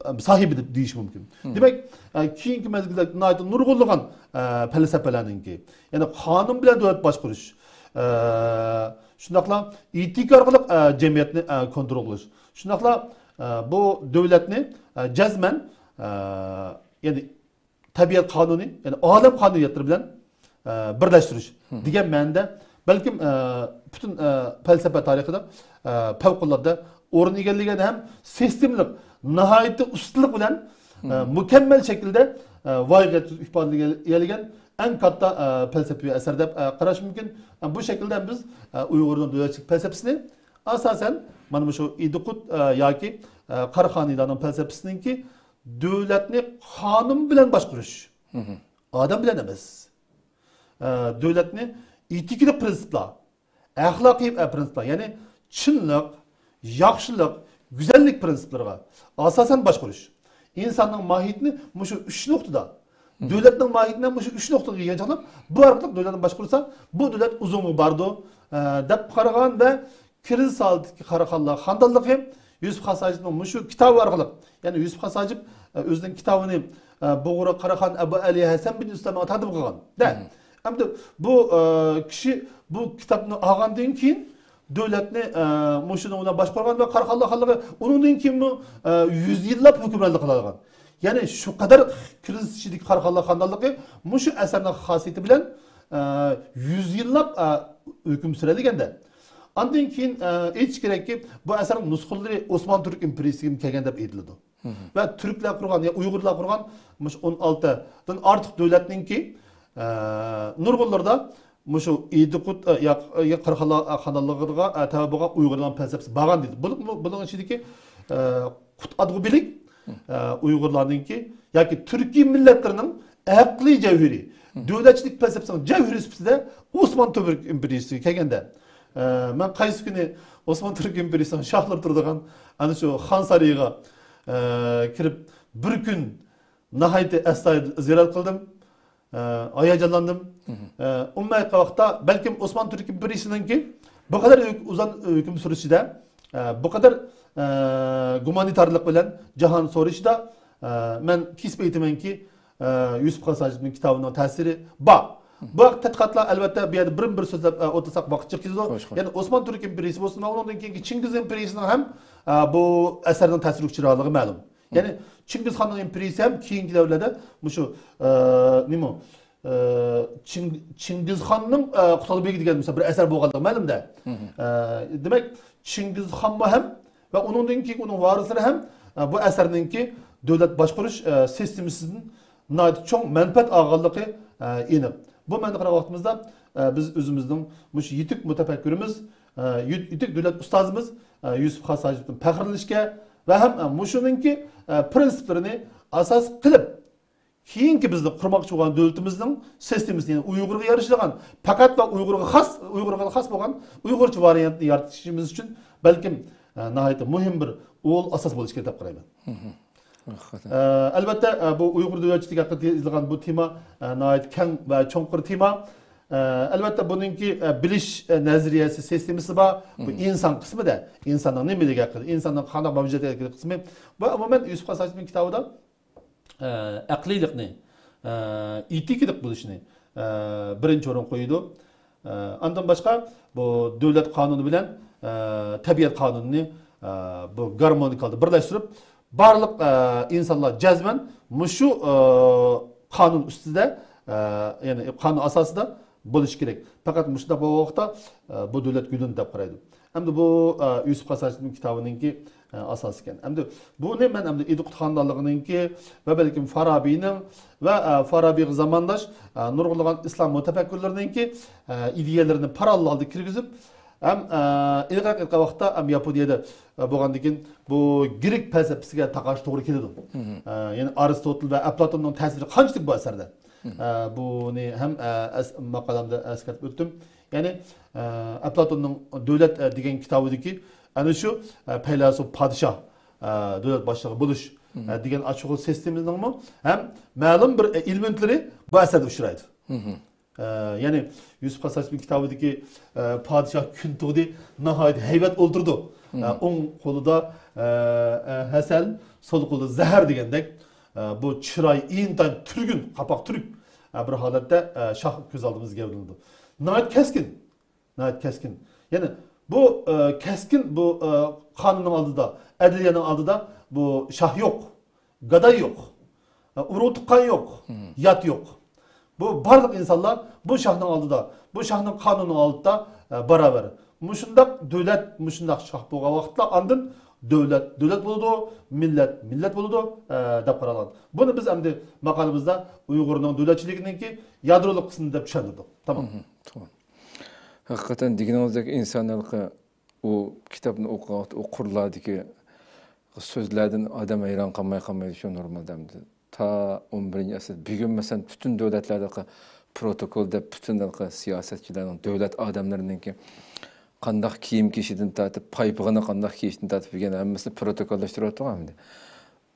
ساھىبى دەپ دېيىش مۇمكىن. دېمەك، ئە، كېيىنكى مەزگىلدە ناھايىتى نۇرغۇنلىغان، ئە، پەلسەپىلەرنىڭكى، يەنى قانۇن بىلەن دۆلەت باشقۇرۇش، ئە، شۇنداقلا ئېتىكا ئارقىلىق، ئە، جەمئىيەتنى، ئە، كونترول قىلىش، شۇنداقلا، ئە، بۇ دۆلەتنى، ئە، جەزمەن، ئە، يەنى تەبىئەت قانۇنى، يەنى ئالەم قانۇنىيەتلىرى بىلەن، ئە، بىرلەشتۈرۈش دېگەن مەنىدە، بەلكىم، ئە، پۈتۈن، ئە، پەلسەپە تارىخىدا، ئە، پەۋقۇلئاددە ئورۇن ئىگىلىگەن ھەم سىستېمىلىق، ناھايىتى ئۇستىلىق بىلەن، ئە، مۇكەممەل شەكىلدە، ئە، ۋايىغا يەتكۈزۈپ ئىپادىلىگەن ئەڭ كاتتا، ئە، پەلسەپىۋى ئەسەر دەپ، ئە، قاراش مۇمكىن. ئە، بۇ شەكىلدە بىز، ئە، ئۇيغۇرنىڭ دۆلەتچىلىك پەلسەپىسىنى ئاساسەن مانا مۇشۇ ئىدىقۇت، ئە، ياكى، ئە، قاراخانىيلارنىڭ پەلسەپىسىنىڭكى دۆلەتنى قانۇن بىلەن باشقۇرۇش. ئادەم بىلەن ئەمەس. ئە، دۆلەتنى ئېتىكىلىق پىرىنسىپلار، ئەخلاقىي، ئە، پىرىنسىپلار، يەنى چىنلىق، ياخشىلىق، گۈزەللىك پىرىنسىپلىرىغا ئاساسەن باشقۇرۇش. ئىنساننىڭ ماھىيىتىنى مۇشۇ ئۈچ نۇقتىدا، دۆلەتنىڭ ماھىيىتىنى مۇشۇ ئۈچ نۇقتىغا يىغىنچاقلاپ، بۇ ئارقىلىق دۆلەتنى باشقۇرسا، بۇ دۆلەت ئۇزۇنغا بارىدۇ، ئە، دەپ قارىغان ۋە كىرىز ھالەتتىكى قاراخانلار خاندانلىقى يۈسۈپ خاس ھاجىپنىڭ مۇشۇ كىتابى ئارقىلىق، يەنى يۈسۈپ خاس ھاجىپ، ئە، ئۆزىنىڭ كىتابىنى، ئە، بۇغرا قاراخان ئەبۇ ئەلى ھەسەن بىن ئىسلامغا تەقدىم قىلغان. دە. ئەمدى بۇ، ئە، كىشى بۇ كىتابنى ئالغاندىن كېيىن، دۆلەتنى، ئە، مۇشۇنىڭ بىلەن باشقۇرغان ۋە قاراخانلار خانلىقى ئۇنىڭدىن كېيىنمۇ، ئە، يۈز يىللاپ ھۆكۈمرانلىق قىلالىغان. يەنى شۇ قەدەر كىرىزىس ئىچىدىكى قاراخانلار خانلىقى مۇشۇ ئەسەرنىڭ خاسىيىتى بىلەن، ئە، يۈز يىللاپ، ئە، ھۆكۈم سۈرەلىگەندە. ئاندىن كېيىن، ئە، ئېيتىش كېرەككى، بۇ ئەسەرنىڭ نۇسخىلىرى ئوسمان تۈرك ئىمپېرىيىسىگە كەلگەن دەپ ئېيتىلىدۇ. ۋە تۈركلەر قۇرغان يا ئۇيغۇردىن قۇرغان مۇشۇ ئون ئالتىدىن ئارتۇق دۆلەتنىڭكى، ئە، نۇرغۇنلىرىدا مۇشۇ ئىدىقۇت، ئە، يا، يا قاراخانلار خانلىقىغا، ئە، تەۋە بولغان ئۇيغۇرلارنىڭ پەلسەپىسى بارغان دېدى. بۇنىڭ، بۇنىڭ ئىچىدىكى، ئە، قۇت ئادغۇ بىلىك، ئە، ئۇيغۇرلارنىڭكى ياكى تۈركىي مىللەتلىرىنىڭ ئەقلىي جەۋھىرى، دۆلەتچىلىك پەلسەپىسىنىڭ جەۋھىرى سۈپىتىدە ئوسمان تۈرك ئىمپېرىيىسىگە كەلگەندە، ئە، مەن قايسى كۈنى ئوسمان تۈرك ئىمپېرىيىسىنىڭ شاھلىرى تۇرىدىغان ئەنە شۇ خان سارىيىغا، ئە، كىرىپ بىر كۈن ناھايىتى ئەستايىدىل زىيارەت قىلدىم. ئە، ھاياجانلاندىم. ئە، ئۇمۇمەن ئېيتقان ۋاقىتتا، بەلكىم ئوسمان تۈرك ئىمپېرىيىسىنىڭكى بۇ قەدەر ھۆك-، ئۇزان ھۆكۈم سۈرۈشىدە، ئە، بۇ قەدەر، ئە، گۇمانىتارلىق بىلەن جاھان سورىشىدا، ئە، مەن كېسىپ ئېيتىمەنكى، ئە، يۈسۈپ خاس ھاجىپنىڭ كىتابىنىڭ تەسىرى بار. بۇ ھەقتە تەتقىقاتلار، ئەلۋەتتە، بۇ يەردە بىرمۇ بىر سۆزلەپ، ئە، ئولتۇرساق ۋاقىت جىق كېتىدۇ. خوش، خوش. يەنى ئوسمان تۈرك ئىمپېرىيىسى بولسۇن، ئۇنىڭدىن كېيىنكى چىڭگىز ئىمپېرىيىسىنىڭ ھەم، ئە، بۇ ئەسەرنىڭ تەسىرى ئۇچراقلىقى مەلۇم. يەنى چىڭگىزخاننىڭ ئىمپېرىيىسى ھەم كېيىنكى دەۋرلەردە مۇشۇ، ئە، نېمە، ئە، چىڭ-، چىڭگىزخاننىڭ، ئە، قۇتادغۇ بېگى دېگەن مۇشۇنداق بىر ئەسەر بولغانلىقى مەلۇمدە. ئە، دېمەك، چىڭگىزخانمۇ ھەم ۋە ئۇنىڭدىن كېيىن ئۇنىڭ ۋارىسلىرى ھەم، ئە، بۇ ئەسەرنىڭكى دۆلەت باشقۇرۇش، ئە، سىستېمىسىدىن ناھايىتى چوڭ مەنپەئەت ئالغانلىقى، ئە، ئېنىق. بۇ مەنىدە قارىغان ۋاقتىمىزدا، ئە، بىز ئۆزىمىزنىڭ مۇشۇ يېتىك مۇتەپەككۇرىمىز، ئە، يېت-، يېتىك دۆلەت ئۇستازىمىز، ئە، يۈسۈپ خاس ھاجىپتىن پەخىرلىنىشكە ۋە ھەم، ئە، مۇشۇنىڭكى، ئە، پىرىنسىپلىرىنى ئاساس قىلىپ، كېيىنكى بىزنىڭ قۇرماقچى بولغان دۆلىتىمىزنىڭ سىستېمىسى، يەنى ئۇيغۇرغا يارىشىدىغان، پەقەت ۋە ئۇيغۇرغا خاس، ئۇيغۇرغا خاس بولغان ئۇيغۇرچە ۋارىيانتنى يارىتىشىمىز ئۈچۈن بەلكىم، ئە، ناھايىتى مۇھىم بىر ئۇل ئاساس بولۇشى كېرەك دەپ قارايمەن. ھەقىقەتەن. ئە، ئەلۋەتتە، ئە، بۇ ئۇيغۇر دۆلەتچىلىكى ھەققىدە يېزىلغان بۇ تېما، ئە، ناھايىتى كەڭ ۋە چوڭقۇر تېما. ئە، ئەلۋەتتە، بۇنىڭكى، ئە، بىلىش، ئە، نەزەرىيەسى، سىستېمىسى بار. بۇ ئىنسان قىسمىدا، ئىنساننىڭ نېمىلىكى ھەققىدە، ئىنساننىڭ قانداق مەۋجۇدىيەت ھەققىدە قىسمى. بۇ، ئومۇمەن، يۈسۈپ خاس ھاجىپنىڭ كىتابىدا، ئە، ئەقلىيلىقنى، ئە، ئېتىكىلىق بولۇشنى، ئە، بىرىنچى ئورۇنغا قويىدۇ. ئە، ئاندىن باشقا، بۇ دۆلەت قانۇنى بىلەن، ئە، تەبىئەت قانۇنىنى، ئە، بۇ گارمونىك ھالدا بىرلەشتۈرۈپ، بارلىق، ئە، ئىنسانلار جەزمەن مۇشۇ، ئە، قانۇن ئۈستىدە، ئە، يەنى قانۇن ئاساسىدا بولۇشى كېرەك. پەقەت مۇشۇنداق بولغان ۋاقىتتا، ئە، بۇ دۆلەت گۈللىنىدۇ دەپ قارايدۇ. ئەمدى بۇ، ئە، يۈسۈپ خاس ھاجىپنىڭ كىتابىنىڭكى، ئە، ئاساسى ئىكەن. ئەمدى بۇنى مەن ئەمدى ئىدىقۇت خانىدانلىقىنىڭكى ۋە بەلكىم فارابىنىڭ ۋە، ئە، فارابىغا زامانداش، ئە، نۇرغۇنلىغان ئىسلام مۇتەپەككۇرلىرىنىڭكى، ئە، ئىدىيەلىرىنى پاراللېل ھالدا كىرگۈزۈپ، ھەم، ئە، ئېنىقراق ئېيتقان ۋاقىتتا، ھەم ياپونىيەدە، ئە، بولغاندىن كېيىن بۇ گرېك پەلسەپىسىگە تاقاش توغرا كېلىدۇ. ئە، يەنى ئارستوتل ۋە ئەپلاتوننىڭ تەسىرى قانچىلىك بۇ ئەسەردە؟ ئە، بۇنى ھەم، ئە، ئەس-، ماقالەمدە ئەسكەرتىپ ئۆتتۈم. يەنى، ئە، ئەپلاتوننىڭ دۆلەت، ئە، دېگەن كىتابىدىكى ئەنە شۇ، ئە، پەيلاسوپ پادىشاھ، ئە، دۆلەت باشلىقى بولۇش، ئە، دېگەن ئاشۇ خىل سىستېمىنىڭمۇ ھەم مەلۇم بىر، ئە، ئېلېمېنتلىرى بۇ ئەسەردە ئۇچرايدۇ. ئە، يەنى يۈسۈپ خاس ھاجىپنىڭ كىتابىدىكى، ئە، پادىشاھ كۈن تۇغدى ناھايىتى ھەيۋەت ئولتۇرىدۇ. ئە، ئوڭ قولىدا، ئە، ئە، ھەسەل، سول قولىدا زەھەر دېگەندەك، ئە، بۇ چىراي ئىنتايىن تۈرگۈن، قاپاق تۈرۈك، ئە، بىر ھالەتتە، ئە، شاھ كۆز ئالدىمىزدا گەۋدىلىنىدۇ. ناھايىتى كەسكىن. ناھايىتى كەسكىن. يەنى بۇ، ئە، كەسكىن بۇ، ئە، قانۇننىڭ ئالدىدا، ئەدلىيەنىڭ ئالدىدا بۇ شاھ يوق، گاداي يوق، ئە، ئۇرۇق تۇغقان يوق، يات يوق. بۇ بارلىق ئىنسانلار بۇ شاھنىڭ ئالدىدا، بۇ شاھنىڭ قانۇنىنىڭ ئالدىدا، ئە، باراۋەر. مۇشۇنداق دۆلەت، مۇشۇنداق شاھ بولغان ۋاقىتلا ئاندىن دۆلەت دۆلەت بولىدۇ، مىللەت مىللەت بولىدۇ، ئە، دەپ قارالغان. بۇنى بىز ئەمدى ماقالىمىزدا ئۇيغۇرنىڭ دۆلەتچىلىكىنىڭكى يادرولۇق قىسمى دەپ چۈشەندۈردۇق. تامام. مھم، تامام. ھەقىقەتەن دېگىنىڭىزدەك ئىنسان ھېلىقى ئۇ كىتابنى ئوقۇغان ۋاقىتتا ئۇ قۇرلاردىكى سۆزلەردىن ئادەم ھەيران قالماي قالمايدۇ، شۇ نورمالدا ئەمدى. تا ئون بىرىنچى ئەسىر، بۈگۈن مەسىلەن پۈتۈن دۆلەتلەردە پروتوكول دەپ پۈتۈن ھېلىقى سىياسەتچىلەرنىڭ، دۆلەت ئادەملىرىنىڭكى قانداق كىيىم كىيىشىدىن تارتىپ، پايپىقىنى قانداق كىيىشتىن تارتىپ بۈگۈن ھەممىسىنى پروتوكوللاشتۇرۇۋاتىدۇ ئەمدى.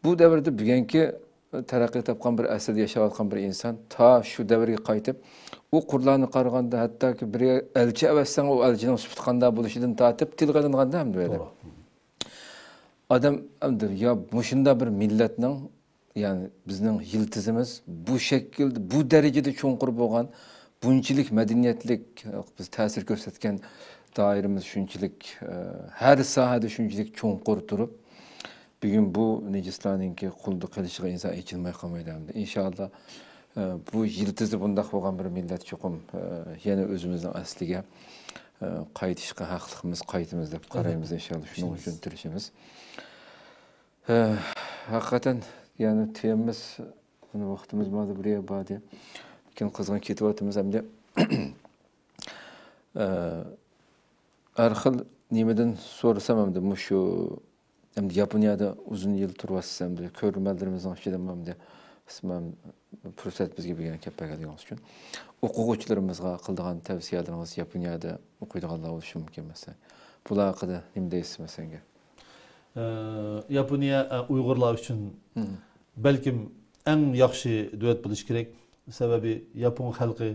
بۇ دەۋردە بۈگۈنكى تەرەققىي تاپقان بىر ئەسىردە ياشاۋاتقان بىر ئىنسان تا شۇ دەۋرگە قايتىپ، ئۇ قۇرلارنى قارىغاندا، ھەتتاكى بىر ئەلچى ئەۋەتسەڭ، ئۇ ئەلچىنىڭ سۈپىتى قانداق بولۇشىدىن تارتىپ تىلغا ئېلىنغاندا ئەمدى بۇ يەردە. توغرا. ئادەم ئەمدى يا مۇشۇنداق بىر مىللەتنىڭ، يەنى بىزنىڭ يىلتىزىمىز بۇ شەكىلدە، بۇ دەرىجىدە چوڭقۇر بولغان، بۇنچىلىك مەدەنىيەتلىك، بىز تەسىر كۆرسەتكەن دائىرىمىز شۇنچىلىك، ئە، ھەر ساھەدە شۇنچىلىك چوڭقۇر تۇرۇپ، بۈگۈن بۇ نىجىسلارنىڭكى قولدا قېلىشىغا ئىنسان ئېچىنماي قالمايدۇ ئەمدى. ئىنشائاللا، ئە، بۇ يىلتىزى بۇنداق بولغان بىر مىللەت چوقۇم، ئە، يەنە ئۆزىمىزنىڭ ئەسلىگە، ئە، قايتىشقا ھەقلىقمىز، قايتىمىز دەپ قارايمىز ئىنشائاللا. شۇنىڭ ئۈچۈن تىرىشىمىز. ئە، ھەقىقەتەن، يەنى تېمىمىز، مانا ۋاقتىمىز مانا بىر يەر باردى. لېكىن قىزغىن كېتىۋاتىمىز ئەمدى. ئە، ھەر خىل نېمىدىن سورىسام ئەمدى مۇشۇ، ئەمدى ياپونىيەدە ئۇزۇن يىل تۇرۇۋاتىسىز ئەمدى كۆرۈرمەنلىرىمىزنىڭ ئىچىدىمۇ ئەمدى قىسمەن پۇرسەت بىزگە بەرگەن، كەپ بەرگەنلىكىڭىز ئۈچۈن. ئوقۇغۇچىلىرىمىزغا قىلىدىغان تەۋسىيەلىرىڭىز، ياپونىيەدە ئوقۇيدىغانلار بولۇشى مۇمكىن مەسىلەن. بۇلار ھەققىدە نېمە دەيسىز مەسىلەنگە؟ ئە، ياپونىيە، ئە، ئۇيغۇرلار ئۈچۈن بەلكىم ئەڭ ياخشى دۆلەت بولۇشى كېرەك. سەۋەبى ياپون خەلقى،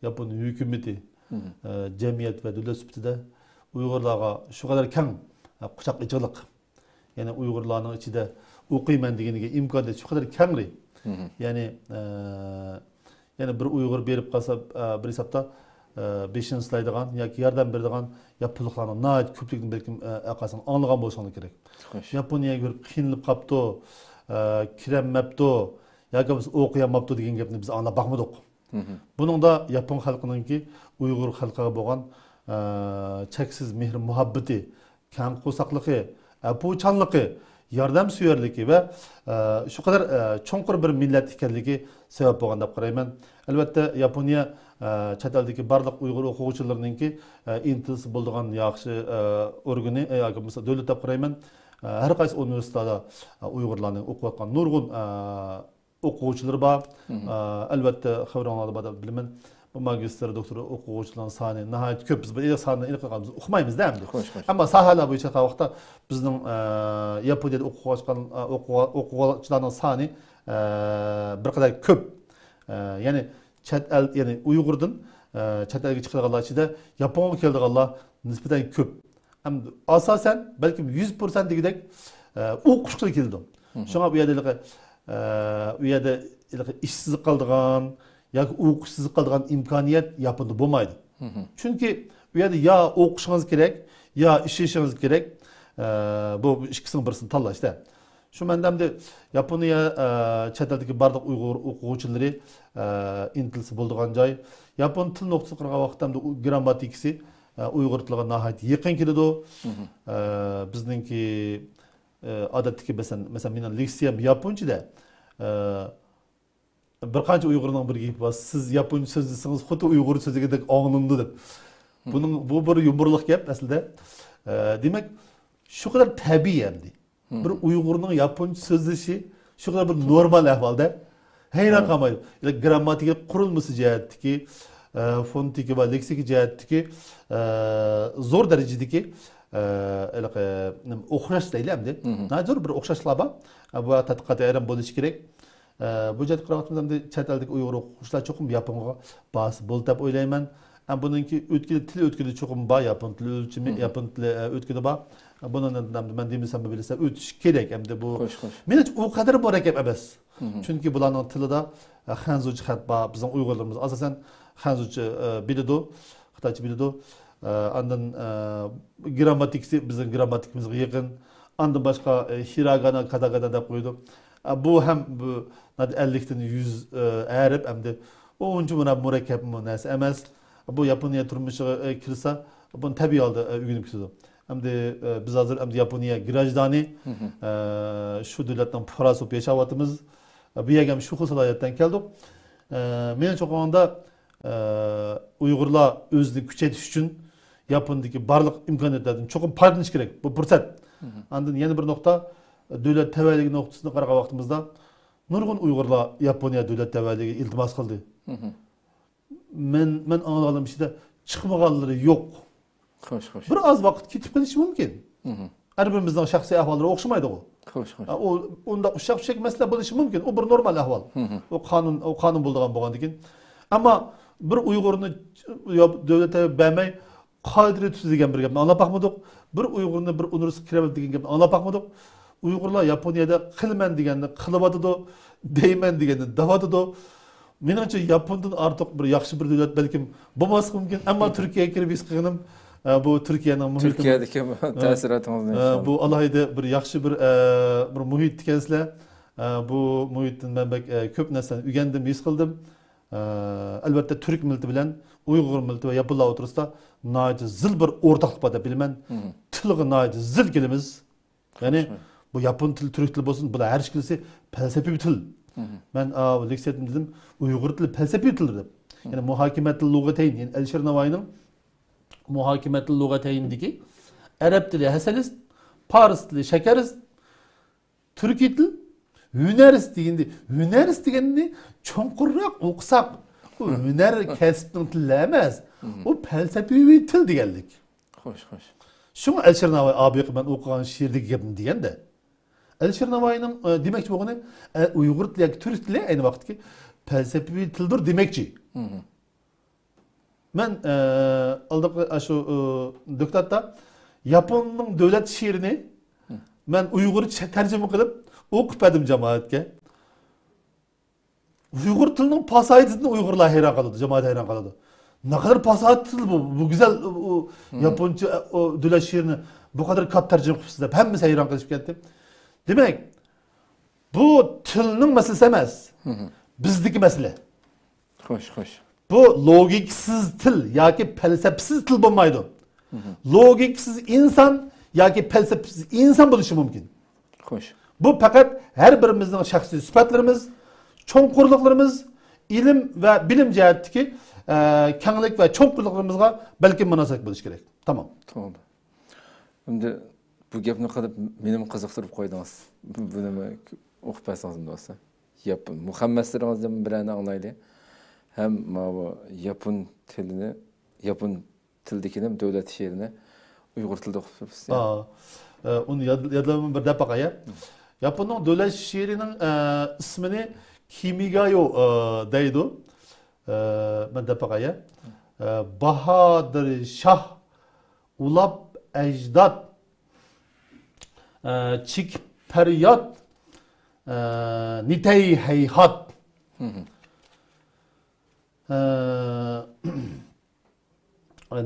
ياپون ھۆكۈمىتى، ئە، جەمئىيەت ۋە دۆلەت سۈپىتىدە ئۇيغۇرلارغا شۇ قەدەر كەڭ، ئە، قۇچاق ئېچىقلىق. يەنى ئۇيغۇرلارنىڭ ئىچىدە ئوقۇيمەن دېگىنىگە ئىمكانىيەت شۇ قەدەر كەڭرى. يەنى، ئە، يەنى بىر ئۇيغۇر بېرىپ قالسا، ئە، بىر ھېسابتا، ئە، بېشىنى سىلايدىغان ياكى ياردەم بېرىدىغان ياپونلۇقلارنىڭ ناھايىتى كۆپلۈكىنى بەلكىم، ئە، ئەقەلسەن ئاڭلىغان بولساڭلار كېرەك. خوش. ياپونىيەگە بېرىپ قىينىلىپ قاپتۇ، ئە، كىرەلمەپتۇ ياكى بولمىسا ئوقۇيالماپتۇ دېگەن گەپنى بىز ئاڭلاپ باقمىدۇق. بۇنىڭدا ياپون خەلقىنىڭكى ئۇيغۇر خەلقىگە بولغان، ئە، چەكسىز مېھىر مۇھەببىتى، كەڭ قورساقلىقى، ئەپۇچانلىقى، ياردەمسۆيەرلىكى ۋە، ئە، شۇ قەدەر، ئە، چوڭقۇر بىر مىللەت ئىكەنلىكى سەۋەب بولغان دەپ قارايمەن. ئەلۋەتتە، ياپونىيە، ئە، چەت ئەلدىكى بارلىق ئۇيغۇر ئوقۇغۇچىلىرىنىڭكى، ئە، ئىنتىلىسى بولىدىغان ياخشى، ئە، ئورگىنى، ئە، ياكى بولمىسا دۆلەت دەپ قارايمەن. ئە، ھەر قايسى ئۇنىۋېرسىتېتلاردا، ئە، ئۇيغۇرلارنىڭ ئوقۇۋاتقان نۇرغۇن، ئە، ئوقۇغۇچىلىرى بار. ئە، ئەلۋەتتە، خەۋىرىڭلاردا بار دەپ بىلىمەن. بۇ ماگىستر، دوكتور ئوقۇغۇچىلارنىڭ سانى ناھايىتى كۆپ. بىز بۇ ساننى ئېنىق ئۇقمايمىز-دە ئەمدى. خوش، خوش. ئەمما ساھەلەر بويىچە قارىغان ۋاقىتتا بىزنىڭ، ئە، ياپونىيەدە ئوقۇۋاتقان، ئە، ئوقۇغۇ-، ئوقۇغۇچىلارنىڭ سانى، ئە، بىر قەدەر كۆپ. ئە، يەنى چەت ئەل، يەنى ئۇيغۇردىن، ئە، چەت ئەلگە چىقىدىغانلار ئىچىدە ياپونغا كېلىدىغانلار نىسبەتەن كۆپ. ئەمدى ئاساسەن، بەلكىم يۈز پىرسەنت دېگۈدەك، ئە، ئوقۇغۇچىلار كېلىدۇ. شۇڭا ئۇ يەردە ھېلىقى، ئە، ئۇ يەردە ھېلىقى ئىشسىز قالىدىغان ياكى ئوقۇشسىز قالىدىغان ئىمكانىيەت ياپوندا بولمايدۇ. چۈنكى ئۇ يەردە يا ئوقۇشىڭىز كېرەك، يا ئىشلىشىڭىز كېرەك. ئە، بۇ، بۇ ئىككىسىنىڭ بىرسىنى تاللاشتا. شۇ مەنىدە ئەمدى ياپونىيە، ئە، چەت ئەلدىكى بارلىق ئۇيغۇر ئوقۇغۇچىلىرى، ئە، ئىنتىلسا بولىدىغان جاي. ياپون تىل نۇقتىسىدىن قارىغان ۋاقىتتا ئەمدى ئۇ گىرامماتىكىسى، ئە، ئۇيغۇر تىلىغا ناھايىتى يېقىن كېلىدۇ. ئە، بىزنىڭكى، ئە، ئادەتتىكى، مەسىلەن، مەسىلەن، مېنىڭ لېكسىيەم ياپونچىدا. ئە، بىر قانچە ئۇيغۇرنىڭ بىر گېپى بار، «سىز ياپونچە سۆزلىسىڭىز، خۇددى ئۇيغۇرچە سۆزلىگەندەك ئاڭلىنىدۇ» دەپ. بۇنىڭ، بۇ بىر يۇمۇرلۇق گەپ ئەسلىدە. ئە، دېمەك، شۇ قەدەر تەبىئىي ئەمدى. بىر ئۇيغۇرنىڭ ياپونچە سۆزلىشى شۇ قەدەر بىر نورمال ئەھۋالدا ھەيران قالمايدۇ. گىرامماتىكا قۇرۇلمىسى جەھەتتىكى، ئە، فونېتىكا ۋە لېكسىكا جەھەتتىكى، ئە، زور دەرىجىدىكى، ئە، ھېلىقى، نېمە، ئوخشاش دەيلى ئەمدى. ناھايىتى زور بىر ئوخشاشلىقلار بار. ئە، بۇ تەتقىقات ھەيران بولۇشى كېرەك. ئە، بۇ جەھەتتە قاراۋاتقىنىمىزدا ئەمدى چەت ئەلدىكى ئۇيغۇر ئوقۇغۇچىلار چوقۇم ياپونغا بارسا بولدى دەپ ئويلايمەن. ئە، بۇنىڭكى ئۆتكىلى، تىل ئۆتكىلى چوقۇم بار، ياپون تىلى ئۆلچىمى، ياپون تىلى، ئە، ئۆتكىلى بار. ئە، بۇنى ئەمدى مەن دېمىسەممۇ بىلىسىلەر، ئۆتۈش كېرەك ئەمدى بۇ. خوش، خوش. مېنىڭچە ئۇ قەدەر مۇرەككەپ ئەمەس. چۈنكى بۇلارنىڭ تىلىدا، ئە، خەنزۇچە خەت بار، بىزنىڭ ئۇيغۇرلىرىمىز ئاساسەن خەنزۇچە، ئە، بىلىدۇ، خىتايچە بىلىدۇ. ئە، ئاندىن، ئە، گىرامماتىكىسى بىزنىڭ گىرامماتىكىمىزغا يېقىن. ئاندىن باشقا، ئە، ھىراگانا، كاتاگانا دەپ قويىدۇ. ئە، بۇ ھەم بۇ ئەللىكتىن يۈز، ئە، ھەرپ ئەمدى. ئۇ ئۇنچە مۇرا-، مۇرەككەپ نەرسە ئەمەس. بۇ ياپونىيە تۇرمۇشىغا، ئە، كىرسە، بۇنى تەبىئىي ھالدا، ئە، ئۆگىنىپ كېتىدۇ. ئەمدى، ئە، بىز ھازىر ئەمدى ياپونىيە گراژدانى، ئە، شۇ دۆلەتنىڭ پۇقراسى بولۇپ ياشاۋاتىمىز. ئە، بۇ يەرگە ھەم شۇ خىل سالاھىيەتتىن كەلدۇق. ئە، مېنىڭچە قارىغاندا، ئە، ئۇيغۇرلار ئۆزىنى كۈچەيتىش ئۈچۈن ياپوندىكى بارلىق ئىمكانىيەتلەردىن چوقۇم پايدىلىنىش كېرەك. بۇ پۇرسەت. ئاندىن يەنە بىر نۇقتا، دۆلەت تەۋەلىكى نۇقتىسىدىن قارىغان ۋاقتىمىزدا نۇرغۇن ئۇيغۇرلار ياپونىيە دۆلەت تەۋەلىكىگە ئىلتىماس قىلدى. مەن، مەن ئاڭلىغانلىرىم ئىچىدە چىقمىغانلىرى يوق. خوش، خوش. بىر ئاز ۋاقىت كېتىپ قېلىشى مۇمكىن. ھەر بىرىمىزنىڭ شەخسىي ئەھۋاللىرى ئوخشىمايدىغۇ. خوش، خوش. ئا، ئۇ، ئۇنداق ئۇششاق-چۈششەك مەسىلە بولۇشى مۇمكىن. ئۇ بىر نورمال ئەھۋال. ئۇ قانۇن، ئۇ قانۇن بولىدىغان بولغاندىكىن. ئەمما بىر ئۇيغۇرنى يا-، دۆلەت بەرمەي، قائىدىنى تۈزىدۇ دېگەن بىر گەپنى ئاڭلاپ باقمىدۇق. بىر ئۇيغۇرنى بىر ئۇنىۋېرسىتېتقا كىرىۋەت دېگەن گەپنى ئاڭلاپ باقمىدۇق. ئۇيغۇرلار ياپونىيەدە قىلىمەن دېگەننى قىلىۋاتىدۇ، دەيمەن دېگەننى دەۋاتىدۇ. مېنىڭچە ياپوندىن ئارتۇق بىر ياخشى بىر دۆلەت بەلكىم بولماسلىقى مۇمكىن. ئەمما تۈركىيەگە كىرىپ ھېس قىلغىنىم، ئە، بۇ تۈركىيەنىڭ مۇھىتى. تۈركىيەدىكى تەسىراتىڭىزنى ئە، ئىنشاللا. بۇ ئالاھىدە بىر ياخشى بىر، ئە، بىر مۇھىت ئىكەنسىلەر. ئە، بۇ مۇھىتتىن مەن بەك، ئە، كۆپ نەرسىلەرنى ئۆگەندىم، ھېس قىلدىم. ئە، ئەلۋەتتە، تۈرك مىللىتى بىلەن ئۇيغۇر مىللىتى ۋە ياپونلار ئوتتۇرىسىدا ناھايىتى زىل بىر ئورتاقلىق بار دەپ بىلىمەن. مم. تىلغا ناھايىتى زىل كېلىمىز. يەنى، شۇ. بۇ ياپون تىلى، تۈرك تىلى بولسۇن، بۇلار ھەر ئىككىلىسى پەلسەپىۋى تىل. مم. مەن، ئا، لېكسىيەدە دېدىم، ئۇيغۇر تىلى پەلسەپىۋى تىلدۇر دەپ. مم. يەنى، مۇھاكىمەتىل لۇغەتەين، يەنى ئەلىشىر نەۋائىينىڭ مۇھاكىمەتىل لۇغەتەيندىكى ئەرەب تىلى ھەسەلىست، پارس تىلى شەكەرىست، تۈركىي تىل ھۈنەرىست دېگەندە، ھۈنەرىست دېگەننى چوڭقۇرراق ئوقۇساق، ئۇ ھۈنەر كەسىپنىڭ تىلى ئەمەس، ئۇ پەلسەپىۋى تىل دېگەنلىك. خوش، خوش. شۇڭا ئەلىشىر نەۋائى ئابىقى مەن ئوقۇغان شېئىردىكى گەپنى دېگەندە، ئەلىشىر نەۋائىنىڭ، ئە، دېمەكچى بولغىنى، ئە، ئۇيغۇر تىلى ياكى تۈرك تىلى ئەينى ۋاقىتتىكى پەلسەپىۋى تىلدۇر دېمەكچى. مەن، ئە، ئالدىقى، ئە، شۇ، ئۇ، دوكلاتتا ياپوننىڭ دۆلەت شېئىرىنى مەن ئۇيغۇرچە تەرجىمە قىلىپ ئوقۇپ بەردىم جامائەتكە. ئۇيغۇر تىلىنىڭ پاساھىدىسىدىن ئۇيغۇرلار ھەيران قالىدۇ، جامائەت ھەيران قالىدۇ. نەقەدەر پاساھەتلىك تىل بۇ، بۇ گۈزەل، ئۇ، ياپونچە، ئۇ، دۆلەت شېئىرىنى بۇ قەدەر كاتتا تەرجىمە قىلىپسىز دەپ ھەممىسى ھەيران قېلىشىپ كەتتى. دېمەك، بۇ تىلنىڭ مەسىلىسى ئەمەس. بىزدىكى مەسىلە. خوش، خوش. بۇ لوگىكىسىز تىل ياكى پەلسەپىسىز تىل بولمايدۇ. لوگىكىسىز ئىنسان ياكى پەلسەپىسىز ئىنسان بولۇشى مۇمكىن. خوش. بۇ پەقەت ھەر بىرىمىزنىڭ شەخسىي سۈپەتلىرىمىز، چوڭقۇرلۇقلىرىمىز، ئىلىم ۋە بىلىم جەھەتتىكى، ئە، كەڭلىك ۋە چوڭقۇرلۇقلىرىمىزغا بەلكىم مۇناسىۋەتلىك بولۇشى كېرەك. تامام. توغرا. ئەمدى بۇ گەپنى قىلىپ، مېنىمۇ قىزىقتۇرۇپ قويدىڭىز. بۇنىمۇ ئوقۇپ بەرسىڭىز بولسا. ياپون. مۇخەممەسلىرىڭىزدىن بىرەرنى ئاڭلايلى. ھەم ماۋۇ ياپون تىلىنى، ياپون تىلدىكىنى دۆلەت شېئىرىنى ئۇيغۇر تىلىدا ئوقۇپ بېرىپسىز. ئا، ئە، ئۇنى ياد-، يادلىرىمدىن بىر دەپ باقاي. ياپوننىڭ دۆلەت شېئىرىنىڭ، ئە، ئىسمىنى كىمىگايو، ئە، دەيدۇ. ئە، مەن دەپ باقاي. ئە، باھادىر شاھ، ئۇلاپ ئەجداد، ئە، چېكىپ پەرياد، ئە، نېتەي ھەيھات. ئە،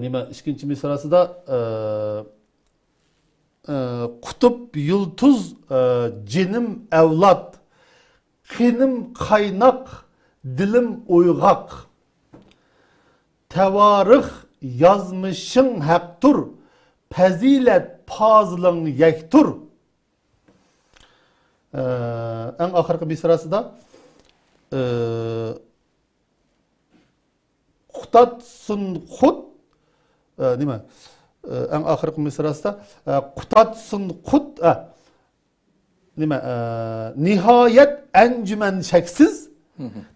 نېمە، ئىككىنچى مىسراسىدا، ئە، ئە، قۇتۇپ يۇلتۇز، ئە، جېنىم ئەۋلاد، قېنىم قايناق، دىلىم ئويغاق. تەۋارىخ يازمىشىڭ ھەقتۇر، پەزىلەت پازىلىڭ يەكتۇر. ئە، ئەڭ ئاخىرقى مىسراسىدا، ئە، قۇتاتسۇن قۇت، ئە، نېمە؟ ئە، ئەڭ ئاخىرقى مىسراسىدا، ئە، قۇتاتسۇن قۇت، ئە، نېمە؟ ئە، نىھايەت ئەنجۈمەن شەكسىز،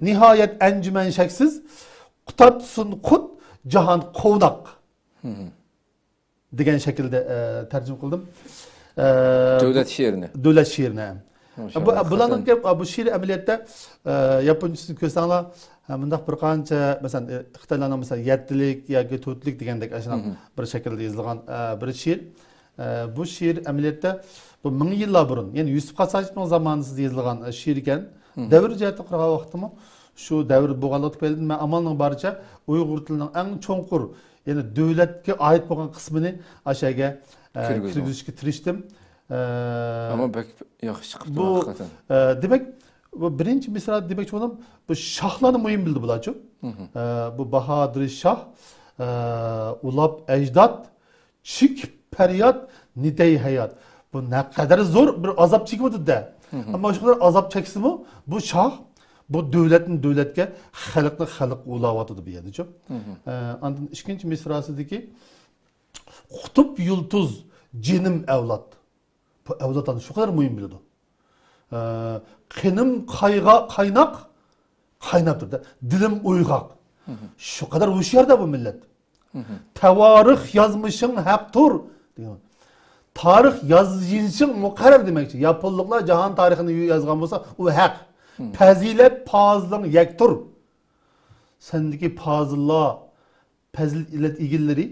نىھايەت ئەنجۈمەن شەكسىز، قۇتاتسۇن قۇت، جاھان قوۋناق. دېگەن شەكىلدە، ئە، تەرجىمە قىلدىم. ئە، دۆلەت شېئىرىنى. دۆلەت شېئىرىنى. ماشائاللاھ، بۇ، بۇلارنىڭ ھەقىقەتەن. گەپ-، بۇ شېئىر ئەمەلىيەتتە، ئە، ياپونچىسىنى كۆرسەڭلار، ھە، مۇنداق بىر قانچە، مەسىلەن، ئە، خىتايلارنىڭ، مەسىلەن، يەتتىلىك ياكى تۆتلۈك دېگەندەك ئاشۇنداق بىر شەكىلدە يېزىلغان، ئە، بىر شېئىر. ئە، بۇ شېئىر ئەمەلىيەتتە بۇ مىڭ يىللار بۇرۇن، يەنى يۈسۈپ خاس ھاجىپنىڭ زامانىسىدا يېزىلغان، ئە، شېئىر ئىكەن. دەۋر جەھەتتىن قارىغان ۋاقىتتىمۇ شۇ دەۋر بولغانلىقى تۈپەيلىدىن مەن ئامالنىڭ بارىچە ئۇيغۇر تىلىنىڭ ئەڭ چوڭقۇر، يەنى دۆلەتكە ئائىت بولغان قىسمىنى ئاشۇ يەرگە، ئە، كىرگۈزدۈڭ. كىرگۈزۈشكە تىرىشتىم. ئە، ئەمما بەك ياخشى چىقىپتۇ بۇ، ھەقىقەتەن. ئە، دېمەك، بۇ بىرىنچى مىسرا دېمەكچى بولغىنىم، بۇ شاھلارنى مۇھىم بىلدى بۇلارچۇ. ئە، بۇ باھادىر شاھ، ئە، ئۇلاپ ئەجداد، چېكىپ پەرياد، نېتەي ھەيات. بۇ نەقەدەر زور بىر ئازاب چېكىۋاتىدۇ-دە. ئەمما شۇ قەدەر ئازاب چەكسىمۇ، بۇ شاھ، بۇ دۆلەتنى دۆلەتكە، خەلقنى خەلققە ئۇلاۋاتىدۇ بۇ يەردىچۇ. ئە، ئاندىن ئىككىنچى مىسراسىدىكى، قۇتۇپ يۇلتۇز، جېنىم ئەۋلاد. بۇ ئەۋلادلارنى شۇ قەدەر مۇھىم بىلىدۇ. ئە، قېنىم قايغا-، قايناق، قايناپ تۇرىدۇ. دىلىم ئويغاق. شۇ قەدەر ھوشيار-دە بۇ مىللەت. تەۋارىخ يازمىشىڭ ھەقتۇر، دېگەن. تارىخ ياز-، يېزىشىڭ مۇقەررەر دېمەكچى. ياپونلۇقلار جاھان تارىخىنى يازغان بولسا، ئۇ ھەق. پەزىلەت پازىلىڭ يەكتۇر. سەندىكى پازىللار، پەزىلەت ئىگىلىرى،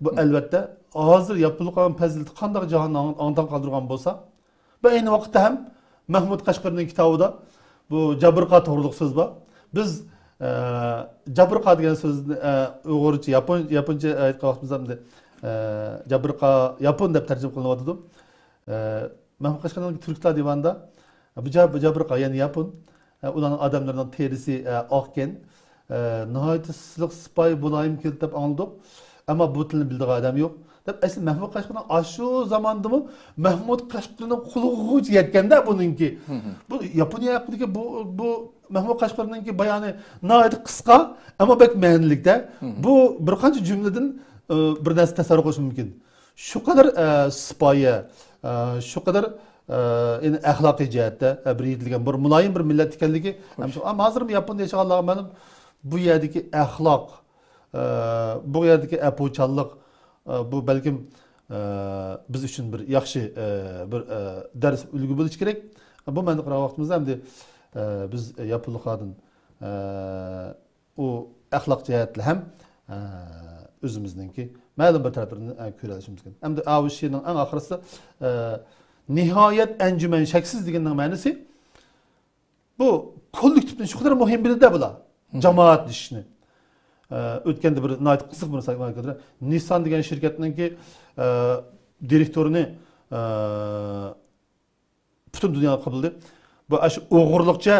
بۇ ئەلۋەتتە، ھازىر ياپونلۇقلارنىڭ پەزىلىتى قانداق جاھاننى ئاڭ-، ئاڭ-، تاڭ قالدۇرغان بولسا، بۇ ئەينى ۋاقىتتا ھەم مەھمۇد قەشقەرىنىڭ كىتابىدا بۇ جابىرقا توغرۇلۇق سۆز بار. بىز، ئە، جابرىقا دېگەن سۆزنى، ئە، ئۇيغۇرچە، ياپون، ياپونچە ئېيتقان ۋاقتىمىزدا ئەمدى، ئە، جابرىقا ياپون دەپ تەرجىمە قىلىنىۋاتىدۇ. ئە، مەھمۇد قەشقەرىنىڭ تۈركلەر دىۋانىدا، بۇ جا-، بۇ جابرىقا، يەنى ياپون. ئە، ئۇلارنىڭ ئادەملىرىنىڭ تېرىسى، ئە، ئاقكەن. ئە، ناھايىتى سىلىق سىپايى مۇلايىم كېلىدۇ دەپ ئاڭلىدۇق. ئەمما بۇ تىلنى بىلىدىغان ئادەم يوق. دەپ ئەسلى مەھمۇد قەشقىرىنىڭ ئاشۇ زاماندىمۇ مەھمۇد قەشقىرىنىڭ قۇلىقىغىچە يەتكەندە بۇنىڭكى. بۇ ياپونىيە ھەققىدىكى بۇ، بۇ مەھمۇد قەشقىرىنىڭكى بايانى ناھايىتى قىسقا، ئەمما بەك مەنىلىكتە. بۇ بىر قانچە جۈملىدىن، ئە، بىر نەرسە تەسەۋۋۇر قىلىش مۇمكىن. شۇ قەدەر، ئە، سىپايە، ئە، شۇ قەدەر، ئە، يەنى ئەخلاقىي جەھەتتە، ئە، بىر يېتىلگەن، بىر مۇلايىم بىر مىللەت ئىكەنلىكى. ھەم شۇ، ئەمما ھازىرمۇ ياپوندا ياشىغانلارغا مەلۇم، بۇ يەردىكى ئەخلاق، ئە، بۇ يەردىكى ئەپۇچانلىق، ئە، بۇ بەلكىم، ئە، بىز ئۈچۈن بىر ياخشى، ئە، بىر، ئە، دەرس، ئۈلگە بولۇشى كېرەك. بۇ مەنىدە قارىغان ۋاقتىمىزدا ئەمدى، ئە، بىز ياپونلۇقلاردىن، ئە، ئۇ ئەخلاق جەھەتتە ھەم، ئە، ئۆزىمىزنىڭكى مەلۇم بىر تەرەپلىرىنى، ئە، كۆرەلىشىمىز كېرەك. ئەمدى ئاۋۇ شېئىرنىڭ ئەڭ ئاخىرىسى، ئە، نىھايەت ئەنجۈمەن شەكسىز دېگەننىڭ مەنىسى، بۇ كوللېكتىپنى شۇ قەدەر مۇھىم بىلىدۇ بۇلار. جامائەت ئىشىنى. ئە، ئۆتكەندە بىر ناھايىتى قىزىق بىر مىسال، نىسسان دېگەن شىركەتنىڭكى، ئە، دىرېكتورىنى، ئە، پۈتۈن دۇنيا قوبۇلدى. بۇ ئاشۇ ئوغرىلىقچە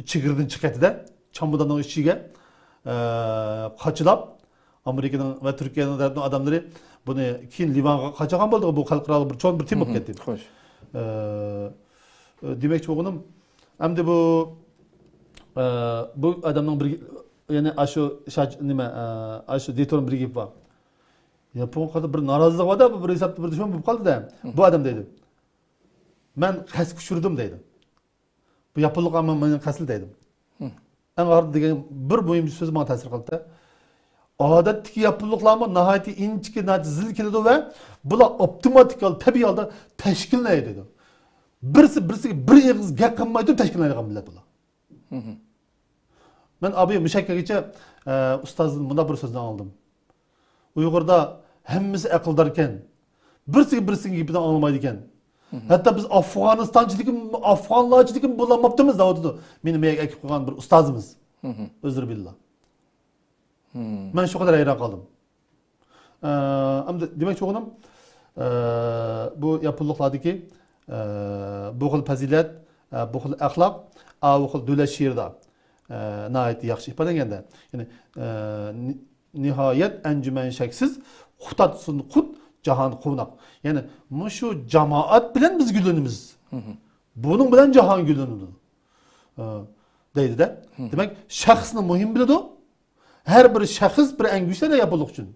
چېگرىدىن چىقىۋەتتى-دە، چاماداننىڭ ئىچىگە، ئە، قاچىلاپ، ئامېرىكىنىڭ ۋە تۈركىيەنىڭ تەرەپنىڭ ئادەملىرى بۇنى كېيىن لىۋانغا قاچىغان بولدى. بۇ خەلقئارالىق بىر چوڭ بىر تېما بولۇپ كەتتى. خوش. ئە، دېمەكچى بولغىنىم، ئەمدى بۇ، ئە، بۇ ئادەمنىڭ بىر، يەنى ئاشۇ شاج-، نېمە، ئە، ئاشۇ دىرېكتورنىڭ بىر گېپى بار. ياپونغا قارىتا بىر نارازىلىق بار-دە، بۇ بىر ھېسابتا بىر دۈشمەن بولۇپ قالدى-دە. بۇ ئادەم دەيدۇ. مەن قەستكە ئۇچرىدىم دەيدۇ. بۇ ياپونلۇق ئەمما مېنى قەستلىدى دەيدۇ. ئەڭ ئاخىرىدا دېگەن بىر مۇھىم سۆز ماڭا تەسىر قىلدى. ئادەتتىكى ياپونلۇقلارمۇ ناھايىتى ئىنچىكە، ناھايىتى زىل كېلىدۇ ۋە بۇلار ئاپتوماتىك ھالدا، تەبىئىي ھالدا تەشكىللىنەلەيدۇ دەيدۇ. بىرسى بىرسىگە بىر ئېغىز گەپ قىلماي تۇرۇپ تەشكىللىنەلەيدىغان مىللەت بۇلار. مەن ئابىي مۇشەككەگىچە، ئە، ئۇستازدىن مۇنداق بىر سۆزنى ئاڭلىدىم. ئۇيغۇردا ھەممىسى ئەقىلداركەن. بىرسىگە بىرسىنىڭ گېپىنى ئاڭلىمايدىكەن. ھەتتا بىز ئافغانىستانچىلىكىم، ئافغانلارچىلىكىم بولالماپتىمىز دەۋاتىدۇ. مېنى مەيەگە ئەكىپ قويغان بىر ئۇستازىمىز. ئۆزرە بىللا. مەن شۇ قەدەر ھەيران قالدىم. ئە، ئەمدى دېمەكچى بولغىنىم، ئە، بۇ ياپونلۇقلاردىكى، ئە، بۇ خىل پەزىلەت، ئە، بۇ خىل ئەخلاق، ئە، بۇ خىل دۆلەت شېئىرىدا، ئە، ناھايىتى ياخشى ئىپادىلەنگەندە. يەنى، ئە، نى-، نىھايەت ئەنجۈمەن شەكسىز، قۇتاتسۇن قۇت، جاھان قوناق. يەنى مۇشۇ جامائەت بىلەن بىز گۈللىنىمىز. بۇنىڭ بىلەن جاھان گۈللىنىدۇ. ئە، دەيدۇ-دە. دېمەك، شەخسنى مۇھىم بىلىدۇ. ھەر بىر شەخس بىر ئەڭگۈشتەر ياپونلۇق ئۈچۈن.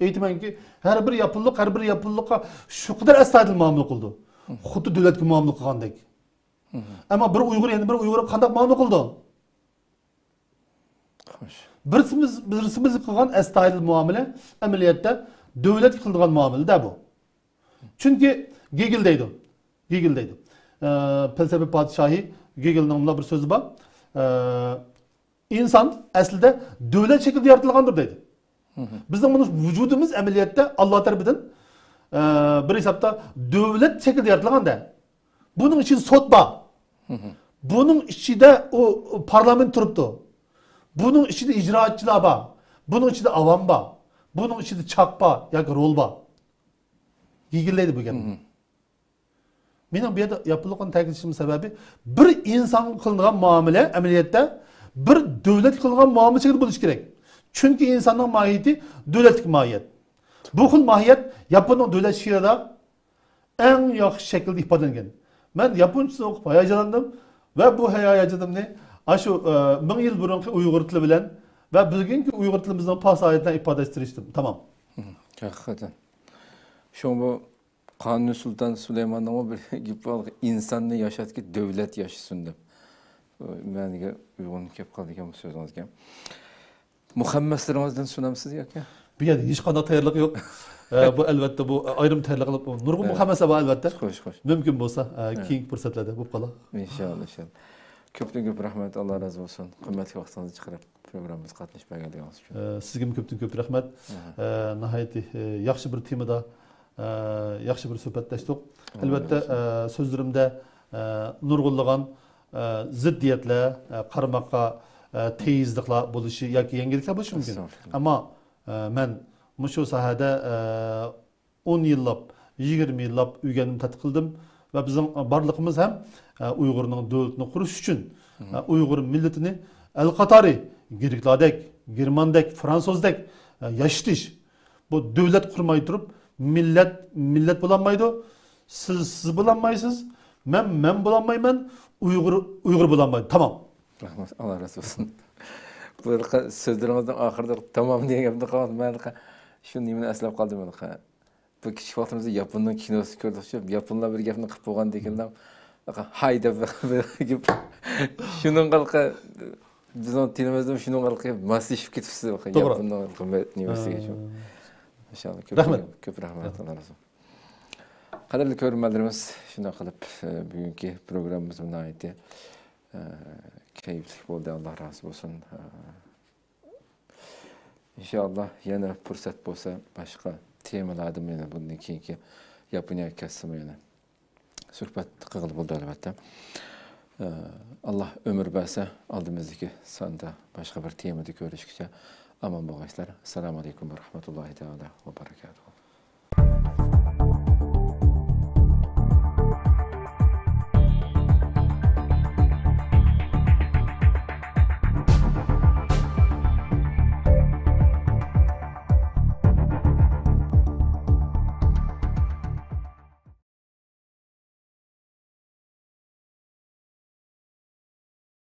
ئېيتىمەنكى، ھەر بىر ياپونلۇق، ھەر بىر ياپونلۇققا شۇ قەدەر ئەستايىدىل مۇئامىلە قىلىدۇ. خۇددى دۆلەتكە مۇئامىلە قىلغاندەك. ئەمما بىر ئۇيغۇر يەنە بىر ئۇيغۇرغا قانداق مۇئامىلە قىلىدۇ؟ خوش. بىرسىمىز، بىرسىمىز قىلغان ئەستايىدىل مۇئامىلە ئەمەلىيەتتە دۆلەتكە قىلىدىغان مۇئامىلە-دە بۇ. چۈنكى گېگېل دەيدۇ. گېگېل دەيدۇ. ئە، پەلسەپە پادىشاھى گېگېلنىڭ مۇنداق بىر سۆزى بار. ئە، ئىنسان ئەسلىدە دۆلەت شەكلىدە يارىتىلغاندۇر دەيدۇ. بىزنىڭ مۇنۇ ۋۇجۇدىمىز ئەمەلىيەتتە ئاللا تەرىپىدىن، ئە، بىر ھېسابتا دۆلەت شەكلىدە يارىتىلغان-دە. بۇنىڭ ئىچىدە سوت بار. بۇنىڭ ئىچىدە ئۇ، ئۇ پارلامېنت تۇرۇپتۇ. بۇنىڭ ئىچىدە ئىجرائاتچىلار بار. بۇنىڭ ئىچىدە ئاۋام بار. بۇنىڭ ئىچىدە چاق بار ياكى رول بار. گېگېل دەيدۇ بۇ گەپنى. مېنىڭ بۇ يەردە ياپونلۇقنى تەكىتلىشىمنىڭ سەۋەبى، بىر ئىنسانغا قىلىنغان مۇئامىلە ئەمەلىيەتتە بىر دۆلەتكە قىلىنغان مۇئامىلە شەكلىدە بولۇشى كېرەك. چۈنكى ئىنساننىڭ ماھىيىتى دۆلەتلىك ماھىيەت. بۇ خىل ماھىيەت ياپوننىڭ دۆلەت شېئىرىدا ئەڭ ياخشى شەكىلدە ئىپادىلەنگەن. مەن ياپونچىسىنى ئوقۇپ ھاياجانلاندىم ۋە بۇ ھاياجىنىمنى ئاشۇ، ئە، مىڭ يىل بۇرۇنقى ئۇيغۇر تىلى بىلەن ۋە بۈگۈنكى ئۇيغۇر تىلىمىزنىڭ پاساھىيىتىنى ئىپادىلەشكە تىرىشتىم. تامام. ھەقىقەتەن. شۇڭا بۇ قانۇن سۇلتان سۇلايماننىڭمۇ بىر گېپى بار، «ئىنساننى ياشاتقىن، دۆلەت ياشىسۇن» دەپ. مەنىگە ئۇيغۇن كېلىپ قالىدىكەن بۇ سۆزىڭىزگە. مۇخەممەسلىرىڭىزدىن سۇنامسىز ياكى؟ بۇ يەردە ھېچقانداق تەييارلىق يوق. ئە، بۇ ئەلۋەتتە بۇ ئايرىم تەييارلىق قىلىپ، نۇرغۇن مۇخەممەسلەر بار ئەلۋەتتە. خوش، خوش. مۇمكىن بولسا، ئە، كېيىنكى پۇرسەتلەردە بولۇپ قالا. ئىنشاللا، ئىنشاللا. كۆپتىن كۆپ رەھمەت، ئاللا رازى بولسۇن. قىممەتلىك ۋاقتىڭىزنى چىقىرىپ پروگراممىمىزغا قاتنىشىپ بەرگەنلىكىڭىز ئۈچۈن. ئە، سىزگىمۇ كۆپتىن كۆپ رەھمەت. ئە، ناھايىتى، ئە، ياخشى بىر تېمىدا، ئە، ياخشى بىر سۆھبەتلەشتۇق. ئەلۋەتتە، ئە، سۆزلىرىمدە، ئە، نۇرغۇنلىغان، ئە، زىددىيەتلەر، ئە، قارىماققا، ئە، تېيىزلىقلار بولۇشى ياكى يەڭگىللىكلەر بولۇشى مۇمكىن. ئەمما، ئە، مەن مۇشۇ ساھەدە، ئە، ئون يىللاپ، يىگىرمە يىللاپ ئۆگەندىم، تەتقىق قىلدىم ۋە بىزنىڭ بارلىقىمىز ھەم، ئە، ئۇيغۇرنىڭ دۆلىتىنى قۇرۇش ئۈچۈن، ئە، ئۇيغۇر مىللىتىنى ئەل قاتارى گرېكلاردەك، گېرماندەك، فرانسۇزدەك، ئە، ياشىتىش. بۇ دۆلەت قۇرماي تۇرۇپ، مىللەت، مىللەت بولالمايدۇ. سىز، سىز بولالمايسىز. مەن، مەن بولالمايمەن. ئۇيغۇر، ئۇيغۇر بولالمايدۇ. تامام. رەھمەت، ئاللا رازى بولسۇن. بۇ ھېلىقى سۆزلىرىڭىزنىڭ ئاخىرىدا تامام دېگەن گەپنى قالدى. مەن ھېلىقى شۇ نېمىنى ئەسلەپ قالدىم ھېلىقى. بۇ كىچىك ۋاقتىمىزدا ياپوننىڭ كىنوسىنى كۆردۇقچۇ، ياپونلار بىر گەپنى قىلىپ بولغاندىن كېيىن، ھاي دەپ بىر گەپ. شۇنىڭغا ھېلىقى بىزنىڭ تىلىمىزدىمۇ شۇنىڭغا ھېلىقى ماسلىشىپ كېتىپسىز ھېلىقى توغرا. ياپوننىڭ ھېلىقى نېمىسىگە شۇ. ماشائاللا، كۆپ رەھمەت. كۆپ رەھمەت، ئاللا رازى بولسۇن. قەدىرلىك كۆرۈرمەنلىرىمىز، شۇنداق قىلىپ، ئە، بۈگۈنكى پروگراممىمىز ناھايىتى، ئە، كەيپلىك بولدى، ئاللا رازى بولسۇن. ئە، ئىنشائاللا، يەنە پۇرسەت بولسا، باشقا تېمىلاردىمۇ يەنە بۇندىن كېيىنكى ياپونىيەگە كەتسىمۇ يەنە سۆھبەت قىلغىلى بولىدۇ، ئەلۋەتتە. ئە، ئاللا ئۆمۈر بەرسە، ئالدىمىزدىكى ساندا باشقا بىر تېمىدا كۆرۈشكىچە ئامان بولغايسىلەر. ئەسسالامۇ ئەلەيكۇم ۋە رەھمەتۇللاھى تەئالا ۋە بەرەكاتۇھۇ.